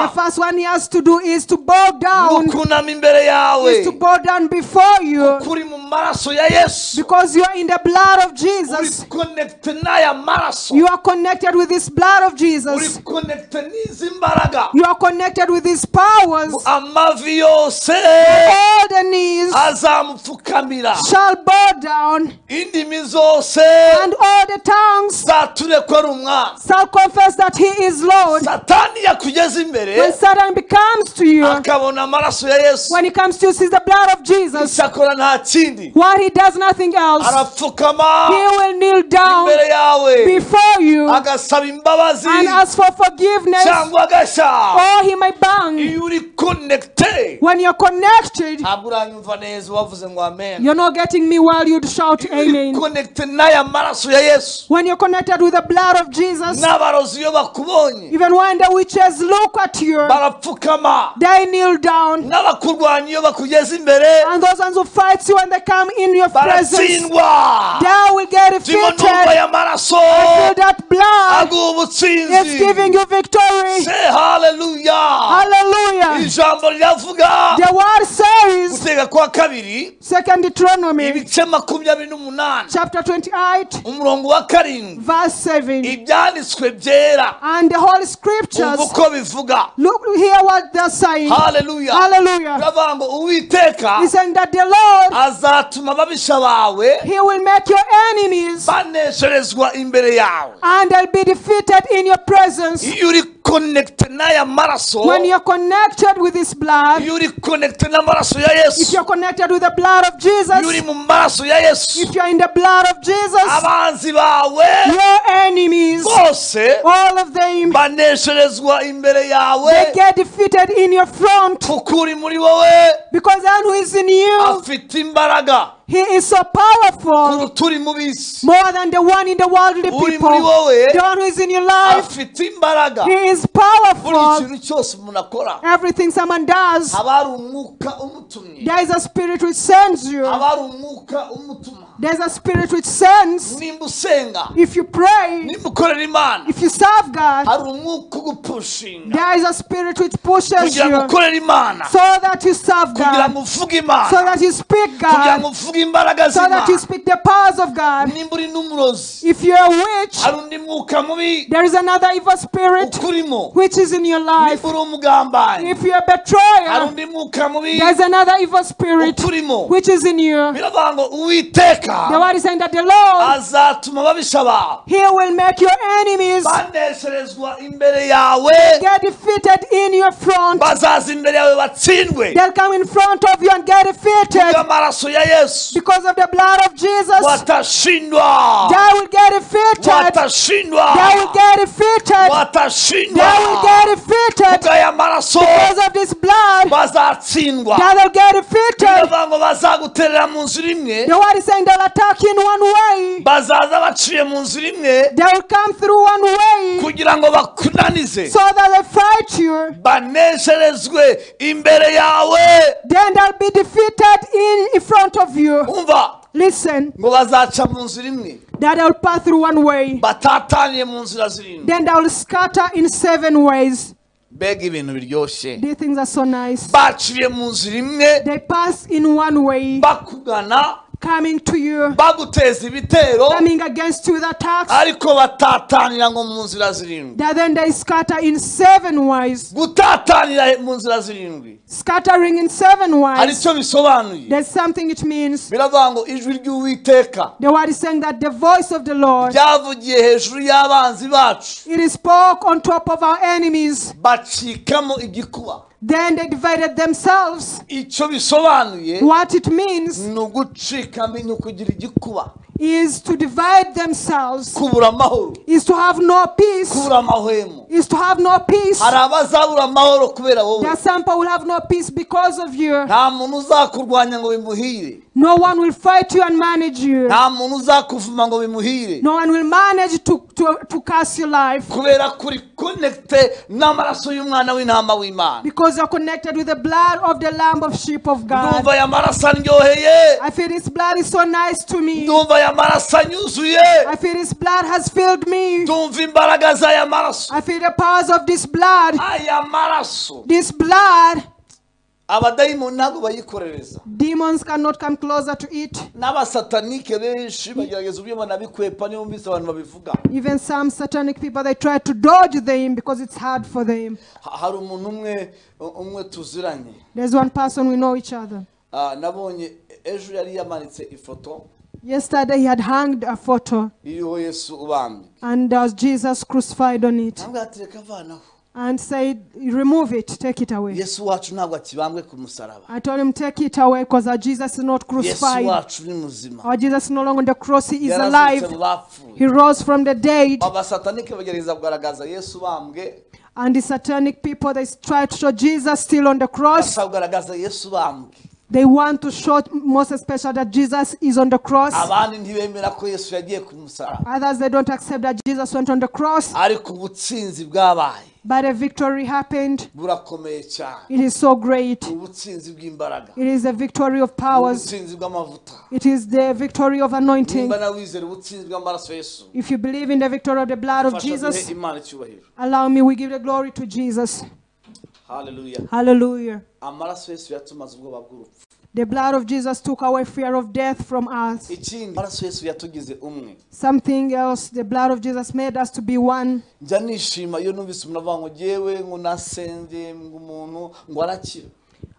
The first one he has to do is to bow down. Ni ukunama imbere yawe. Is to bow down before you. Kuko uri mu maraso ya Yesu. Because you are in the blood of Jesus. Uri connected n'aya maraso. You are connected with this blood of Jesus. Uri connected n'izi mbaraga. You are connected with these powers. Amavi yose All the knees azamupfukamira. Shall bow down. Indimi zose And all the tongues zature ko ari umwana. Shall confess that he is Lord. Satani yakugeze imbere, When Satan becomes to you, akabona amaraso ya Yesu, when he comes to you, sees the blood of Jesus, icyakora nta kindi, what he does, nothing else, arapfukama he will kneel down imbere yawe, before you agasaba imbabazi, and ask for forgiveness, cyangwa agashya. Or he may bang. Iyo uri connected, When you're connected, ntabwo uranyumva neza wavuze ngo amen. You're not getting me while you'd shout Iyo uri amen. connected n'aya maraso ya Yesu, When you're connected with the blood of Jesus, n'abarozi iyo bakubonye, even when the witches look at you, barapfukama. They kneel down. N'abakurwanya iyo bakugeze imbere, And those ones who fight you when they come in your presence, baratsindwa. They will get Ndimo defeated. numva aya maraso I feel that blood aguha ubutsinzi. is giving you victory. Say hallelujah. Hallelujah. Ijambo riravuga. The word says, Gutegeka kwa kabiri, Second Deuteronomy, ibice 28, chapter 28, umurongo wa 7, verse 7. Ibyanditswe byera. And the Holy Scriptures, uko bivuga. Look here what they're saying. Hallelujah. Hallelujah. Biravuga ngo Uwiteka He's saying that the Lord, azatuma ababisha bawe He will make your enemies banesherezwa imbere yawe. and they'll be defeated in your presence. Iyo uri connected n'aya maraso, When you're connected with His blood, iyo uri connected n'amaraso ya if Yesu, you're connected with the blood of iyo uri Jesus, mu maraso ya Yesu, if you're in the blood of Jesus, abanzi bawe your enemies, bose all of them, banesherezwa imbere yawe, they get defeated in your front, kuko uri muri wowe because then who is in you, afite imbaraga he is so powerful, kuruta uri mu b'isi. more than the one in the worldly Uri people. muri wowe The one who is in your life, afite imbaraga. he is Buri powerful. kintu cyose umuntu akora, Everything someone does, haba hari umwuka umutumye, there is a spirit which sends you. haba hari umwuka umutuma. There's a spirit which sends. Nimba usenga, If you pray, nimba ukorera Imana, if you serve God, hari umwuka ugupushinga there is a spirit which pushes kugira ngo you ukorere Imana, so that you serve kugira God, ngo uvuge Imana, so that you speak kugira God, ngo uvuge imbaraga so that you z'Imana. speak the powers of God. Nimba uri n'umurozi, If you're a witch, hari undi mwuka mubi there is another evil spirit ukurimo. which is in your life. Nimba uri umugambanyi, If you're a hari betrayer, undi mwuka mubi there's another evil spirit ukurimo. which is in you. Biravuga ngo Uwiteka The word is saying that the Lord, azatuma ababisha bawe He will make your enemies banesherezwa imbere yawe, get defeated in your front. bazaza imbere yawe batsindwe They'll come in front of you and get defeated bw'amaraso ya Yesu. because of the blood of Jesus. Watashindwa, They will get defeated. watashindwa, They will get defeated. watashindwa They will get defeated kubw'aya maraso, because of this blood. bazatsindwa. They will get defeated. Biravuga ngo bazaguterera mu nzira imwe, The word is saying they'll attack in one way. bazaza baciye mu nzira imwe They will come through one way kugira ngo bakunanize, so that they fight you. banesherezwe imbere yawe. Then they'll be defeated in front of you. Umva Listen, ngo bazaca mu nzira imwe, that they'll pass through one way. batataniye mu nzira zirindwi. Then they'll scatter in 7 ways. Mbega ibintu biryoshye! These things are so nice. Baciye mu nzira imwe They pass in one way, bakugana, coming to you, baguteza ibitero, coming against you with attacks. ariko batatanira ngo mu nzira zirindwi. That then they scatter in 7 ways. Gutatanira mu nzira zirindwi Scattering in 7 hari ways. icyo bisobanuye. There's something it means. Biravuga ngo ijwi ry'Uwiteka The word is saying that the voice of the Lord, ryavugiye hejuru y'abanzi bacu, it is spoke on top of our enemies. bacikamo igikuba. Then they divided themselves. Icyo bisobanuye What it means ni ugucikamo, ni ukugira igikuba, is to divide themselves, kubura amahoro, is to have no peace, kubura amahwemo. is to have no peace. Hari abazabura amahoro kubera wowe. There are some people will have no peace because of you. Nta muntu uzakurwanya ngo bimuhire, No one will fight you and manage you. nta muntu uzakuvuma ngo bimuhire, No one will manage to curse your life kubera kuri connecte n'amaraso y'umwana w'intama w'Imana. because you're connected with the blood of the Lamb of Sheep of God. Ndumva aya maraso aryoheye, I feel His blood is so nice to me. ndumva aya maraso anyuzuye, I feel His blood has filled me. ndumva imbaraga z'aya maraso. I feel the powers of this blood. Aya maraso This blood, abadayimoni ntabwo bayikorereza, demons cannot come closer to it. n'abasatanike benshi bagerageza uburyo banabikwepa, niyo bumvise abantu babivuga. Even some satanic people, they try to dodge them because it's hard for them. Hari umuntu umwe tuziranye. There's one person, we know each other. Nabonye ejo yari yamanitse ifoto Yesterday he had hanged a photo iriho Yesu ubambwe, and there was Jesus crucified on it, ntabwo yatereka avanaho. and said, remove it, take it away. Yesu wacu ntabwo akibambwe ku musaraba. I told him, take it away because our Jesus is not Yesu crucified. wacu ni muzima, Our Jesus is no longer on the cross, he is yarazutse alive. mu bapfuye. He rose from the dead. Abasatanike bagerageza kugaragaza Yesu ubambwe, And the satanic people, they try to show Jesus still on the cross. bashaka kugaragaza Yesu ubambwe. They want to show most especially that Jesus is on the cross. Abandi ntibemera ko Yesu yagiye ku musaraba, Others, they don't accept that Jesus went on the cross. ariko ubutsinzi bwabaye But a victory happened. burakomeye cyane. It is so great. Ubutsinzi bw'imbaraga, It is a victory of powers. ubutsinzi bw'amavuta. It is the victory of anointing. Nimba nawe wizera ubutsinzi bw'amaraso ya Yesu, If you believe in the victory of the blood of fasha duhe Jesus, Imana icyubahiro. allow me, we give the glory to Jesus. Haleluya. Hallelujah. Amaraso Yesu yatumaze ubwoba bw'urupfu. The blood of Jesus took away fear of death from us. Ikindi, amaraso Yesu yatugize umwe. Something else, the blood of Jesus made us to be one. Njya nishima iyo numvise umuntu avuga ngo jyewe ngo nasenge ngo umuntu ngo arakira.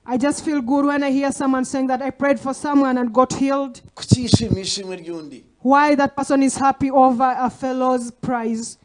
I just feel good when I hear someone saying that I prayed for someone and got healed. Kuki yishimiye ishimwe ry'undi? Why that person is happy over a fellow's prize?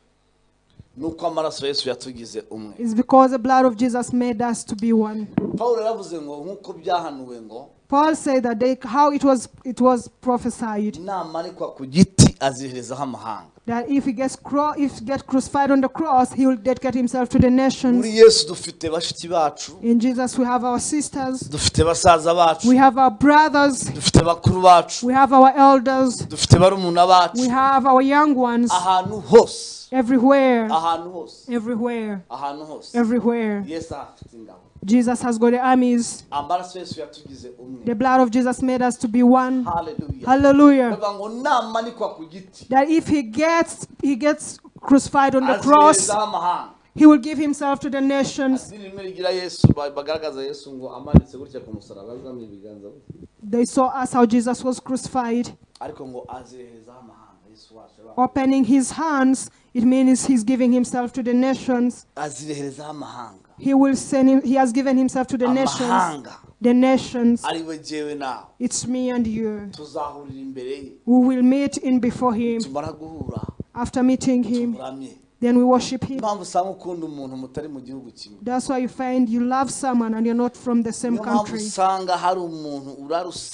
Nuko amaraso Yesu yatugize umwe. It's because the blood of Jesus made us to be one. Pawulo yaravuze ngo nk'uko byahanuwe ngo Paul said that how it was prophesied namanikwa ku giti aziherezaho amahanga. that if he gets crucified on the cross, he will dedicate himself to the nations. Muri Yesu dufite bashiki bacu. In Jesus we have our sisters. Dufite basaza bacu. We have our brothers. Dufite bakuru bacu. We have our elders. Dufite barumuna bacu. We have our young ones. Ahantu hose. Everywhere. Ahantu hose. Everywhere. Ahantu hose. Everywhere. Yesu afite ingabo. Jesus has got the armies. Amaraso Yesu yatugize umwe. The blood of Jesus made us to be one. Hallelujah. Hallelujah. Bavuga ngo namanikwa ku giti. That if he gets crucified on the cross, aziherezaho amahanga. he will give himself to the nations. Idini rimwe rigira Yesu bagaragaza Yesu ngo amanitse gutya ku musaraba azamuye ibiganza gutya. They saw us how Jesus was crucified. Ariko ngo aziherezaho amahanga Yesu wacu. Opening his hands, it means he's giving himself to the nations. Aziherezaho amahanga. He will send him, he has given himself to the nations. Amahanga. The nations. Ari we jewe nawe. It's me and you. Tuzahurira imbere ye. We will meet in before him. Tumara guhura. After meeting him, Tumuramye. then we worship him. Impamvu usanga ukunda umuntu mutari mu gihugu kimwe. That's why you find you love someone and you're not from the same Niyo mpamvu country. usanga hari umuntu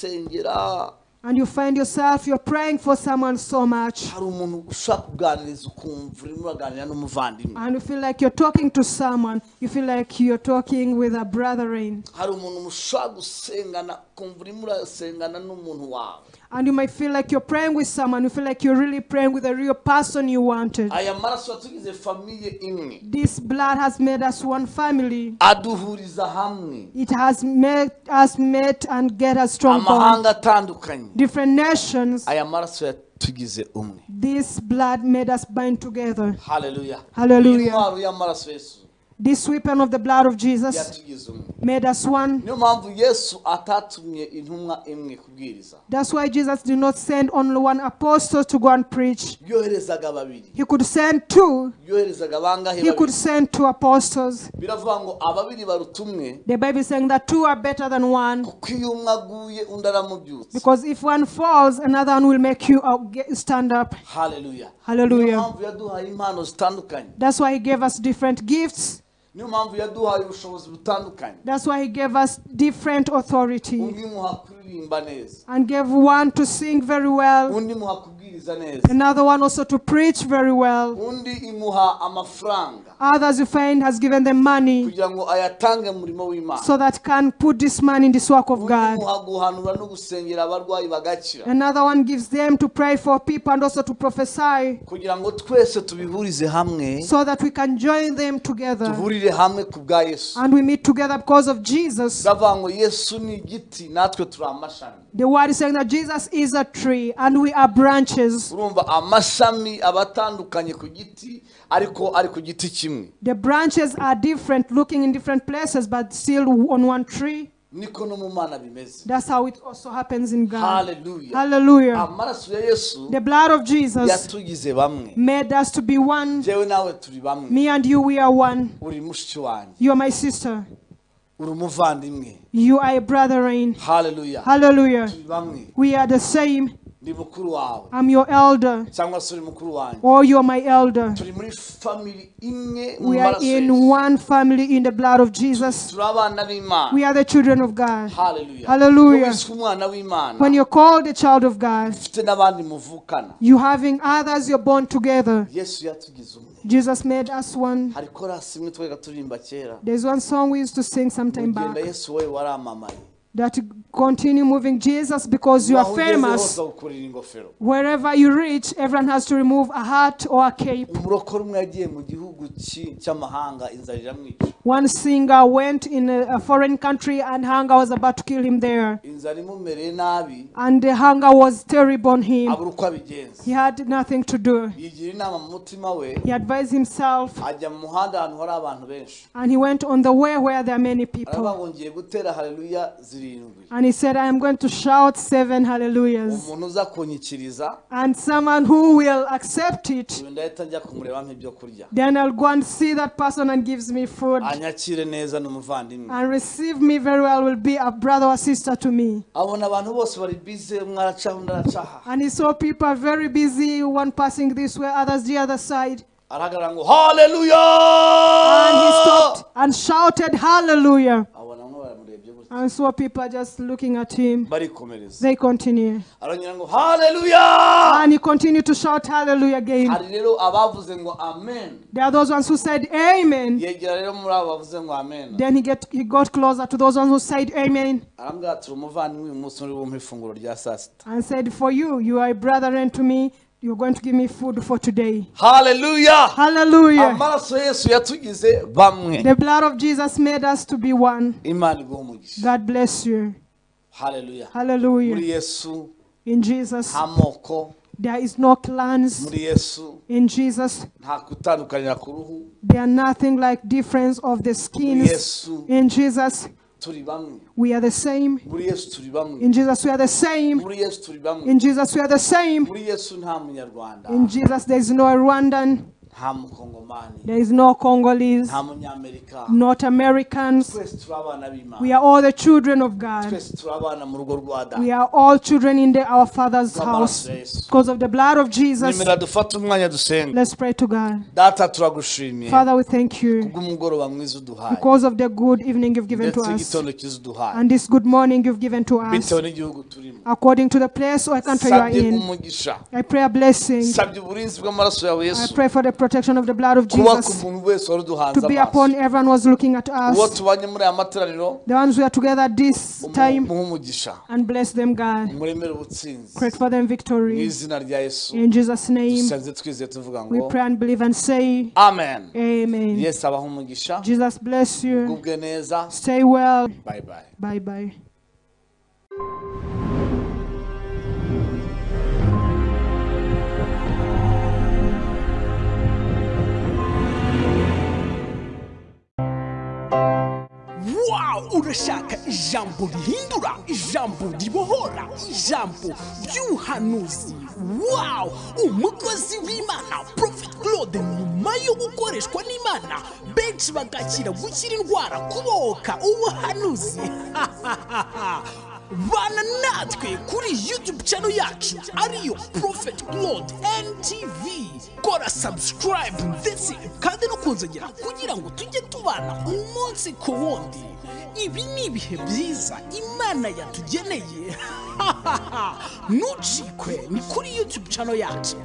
urarusengera. And you find yourself, you're praying for someone so much. Hari umuntu ushaka kuganiriza ukumva urimo uraganira n'umuvandimwe. And you feel like you're talking to someone. You feel like you're talking with a brethren. Hari umuntu ushaka gusengana ukumva urimo urasengana n'umuntu wawe. And you might feel like you're praying with someone. You feel like you're really praying with a real person you wanted. Aya maraso yatugize famille imwe. This blood has made us one family. Aduhuriza hamwe. It has made us met and get us strong bond. Amahanga atandukanye. Different nations. Aya maraso yatugize umwe. This blood made us bind together. Hallelujah. Hallelujah. Intwaro y'amaraso Yesu. This weapon of the blood of Jesus yatugize umwe. made us one. Niyo mpamvu Yesu atatumye intumwa imwe kubwiriza. That's why Jesus did not send only one apostle to go and preach. Yoherezaga babiri. He could send two. Yoherezaga bangahe He could babiri. send two apostles. Biravuga ngo ababiri baruta umwe. The Bible is saying that two are better than one. Kuko iyo umwe aguye undi aramubyutsa. Because if one falls, another one will make you stand up. Hallelujah. Hallelujah. Niyo mpamvu yaduhaye impano zitandukanye. That's why he gave us different gifts. Niyo mpamvu yaduhaye ubushobozi butandukanye. That's why he gave us different authority. Undi muha kuririmba neza. And gave one to sing very well. Undi muha kubwiriza neza. Another one also to preach very well. Undi imuha amafaranga. Others you find has given them money. Kugira ngo ayatange mu murimo w'Imana. So that can put this money in this work of God. Undi muha guhanura no gusengera abarwayi bagakira. Another one gives them to pray for people and also to prophesy. Kugira ngo twese tubihurize hamwe. So that we can join them together. Duhurire hamwe ku bwa Yesu. And we meet together because of Jesus. Ndavuga ngo Yesu ni igiti natwe turi amashami. The word is saying that Jesus is a tree and we are branches. Urumva amashami abatandukanye ku giti ariko ari ku giti kimwe. The branches are different, looking in different places, but still on one tree. Niko no mu Mana bimeze. That's how it also happens in God. Hallelujah. Hallelujah. Amaraso ya Yesu The blood of Jesus yatugize bamwe. made us to be one. Jewe nawe turi bamwe. Me and you, we are one. Uri mushiki wanjye. You are my sister. Uri umuvandimwe. You are a brethren. Hallelujah. Hallelujah. Turi bamwe. We are the same. Ndi mukuru wawe. I'm your elder. Cyangwa se uri mukuru wanjye. Or you are my elder. Turi muri family imwe mu We are maraso in Yesu. one family in the blood of Jesus. Turi abana b'Imana. We are the children of God. Hallelujah. Hallelujah. Iyo wiswe umwana w'Imana. When you're called a child of God, ufite n'abandi muvukana. you having others, you're born together. Yesu yatugize umwe. Jesus made us one. Hari korasi imwe twajyaga turirimba kera. There's one song we used to sing some time Ugenda back. Yesu wowe waramamaye. That continue moving Jesus because you are Aho ugeze famous. hose bagukurira ingofero. Wherever you reach, everyone has to remove a hat or a cape. Umurokore umwe yagiye mu gihugu cy'amahanga, inzara iramwica. One singer went in a foreign country and hunger was about to kill him there. Inzara imumereye nabi, And the hunger was terrible on him. abura uko abigenza. He had nothing to do. Yigira inama mu mutima we, He advised himself ajya mu muhanda ahantu hari abantu benshi, and he went on the way where there are many aravuga people. ngo ngiye gutera haleluya zirindwi, And he said, I am going to shout 7 hallelujahs. umuntu uza kunyikiriza, And someone who will accept it, uyu ndahita njya kumureba nk'ibyo kurya, then I'll go and see that person and gives me food anyakire neza ni umuvandimwe. and receive me very well, will be a brother or sister to me. Abona abantu bose bari bize, umwe aracaha undi aracaha. And he saw people are very busy, one passing this way, others the other side. Arahagarara ngo haleluya. And he stopped and shouted, Hallelujah. Abona bamwe baramurebye gutya, And so people are just looking at him. barikomereza. They continue. Arongera ngo haleluya. And he continued to shout hallelujah again. Hari rero abavuze ngo amen. There are those ones who said amen. Yegera rero muri abo bavuze ngo amen, Then he got closer to those ones who said amen arambwira ati umuvandimwe, uyu munsi uri bumpe ifunguro rya saa sita. and said, For you, you are a brethren to me. You're going to give me food for today. Haleluya. Hallelujah. Amaraso Yesu yatugize bamwe. The blood of Jesus made us to be one. Imana iguhe umugisha. God bless you. Haleluya. Muri Hallelujah. Yesu In Jesus, nta moko. there is no clans. Muri Yesu In Jesus, nta gutandukanira ku ruhu. there are nothing like difference of the Muri skins. Yesu In Jesus, turi bamwe. we are the same. Muri Yesu turi bamwe. In Jesus, we are the same. Muri Yesu turi bamwe. In Jesus, we are the same. Muri Yesu nta munyarwanda, In Jesus, there is no Rwandan, nta mukongomani, there is no Congolese, nta munyamerika. not Americans. Twese turi abana We b'Imana. are all the children of God. Twese turi abana mu rugo rwa We data are all children in our Father's bw'amaraso house. ya Yesu. Because of the blood of Jesus, Nyemera dufate umwanya dusenga. let's pray to God. Data, turagushimiye Father, we thank you kubw'umugoroba mwiza uduhaye, because of the good evening you've given to ndetse us igitondo cyiza uduhaye, and this good morning you've given to us. bitewe n'igihugu turimo. According to the place or country you are Sabye in, umugisha, I pray a blessing. sabye uburinzi bw'amaraso yawe I Yesu pray for the protection of the blood of kuba ku Jesus muntu wese wari uduhanze to be amaso, upon everyone who was looking at uwo us, tubanye muri aya materaniro, the ones who are together this time, umuhe umugisha, and bless them, God. umuremere ubutsinzi. Create for them Mu victory. izina rya Yesu In Jesus' name, dusenze twizeye tuvuga we ngo pray and believe and say, amen. Amen. Yesu abahe umugisha, Jesus bless you. ugubwe neza. Stay well. Bye bye. Bye bye. Wow, urashaka ijambo rihindura, ijambo ribohora, ijambo ry'ubuhanuzi. Wow, umukozi w'Imana Prophet Claude, nyuma yo gukoreshwa n'Imana benshi bagakira gukira indwara, kubohoka, ubuhanuzi. Bana natwe kuri YouTube channel yacu ariyo Prophet Claude NTV. Kora subscribe ndetse kandi no kunzogera kugira ngo tujye tubana umunsi ku wundi. Ibi ni ibihe byiza Imana yatugeneye. Ntucikwe, ni kuri YouTube channel yacu.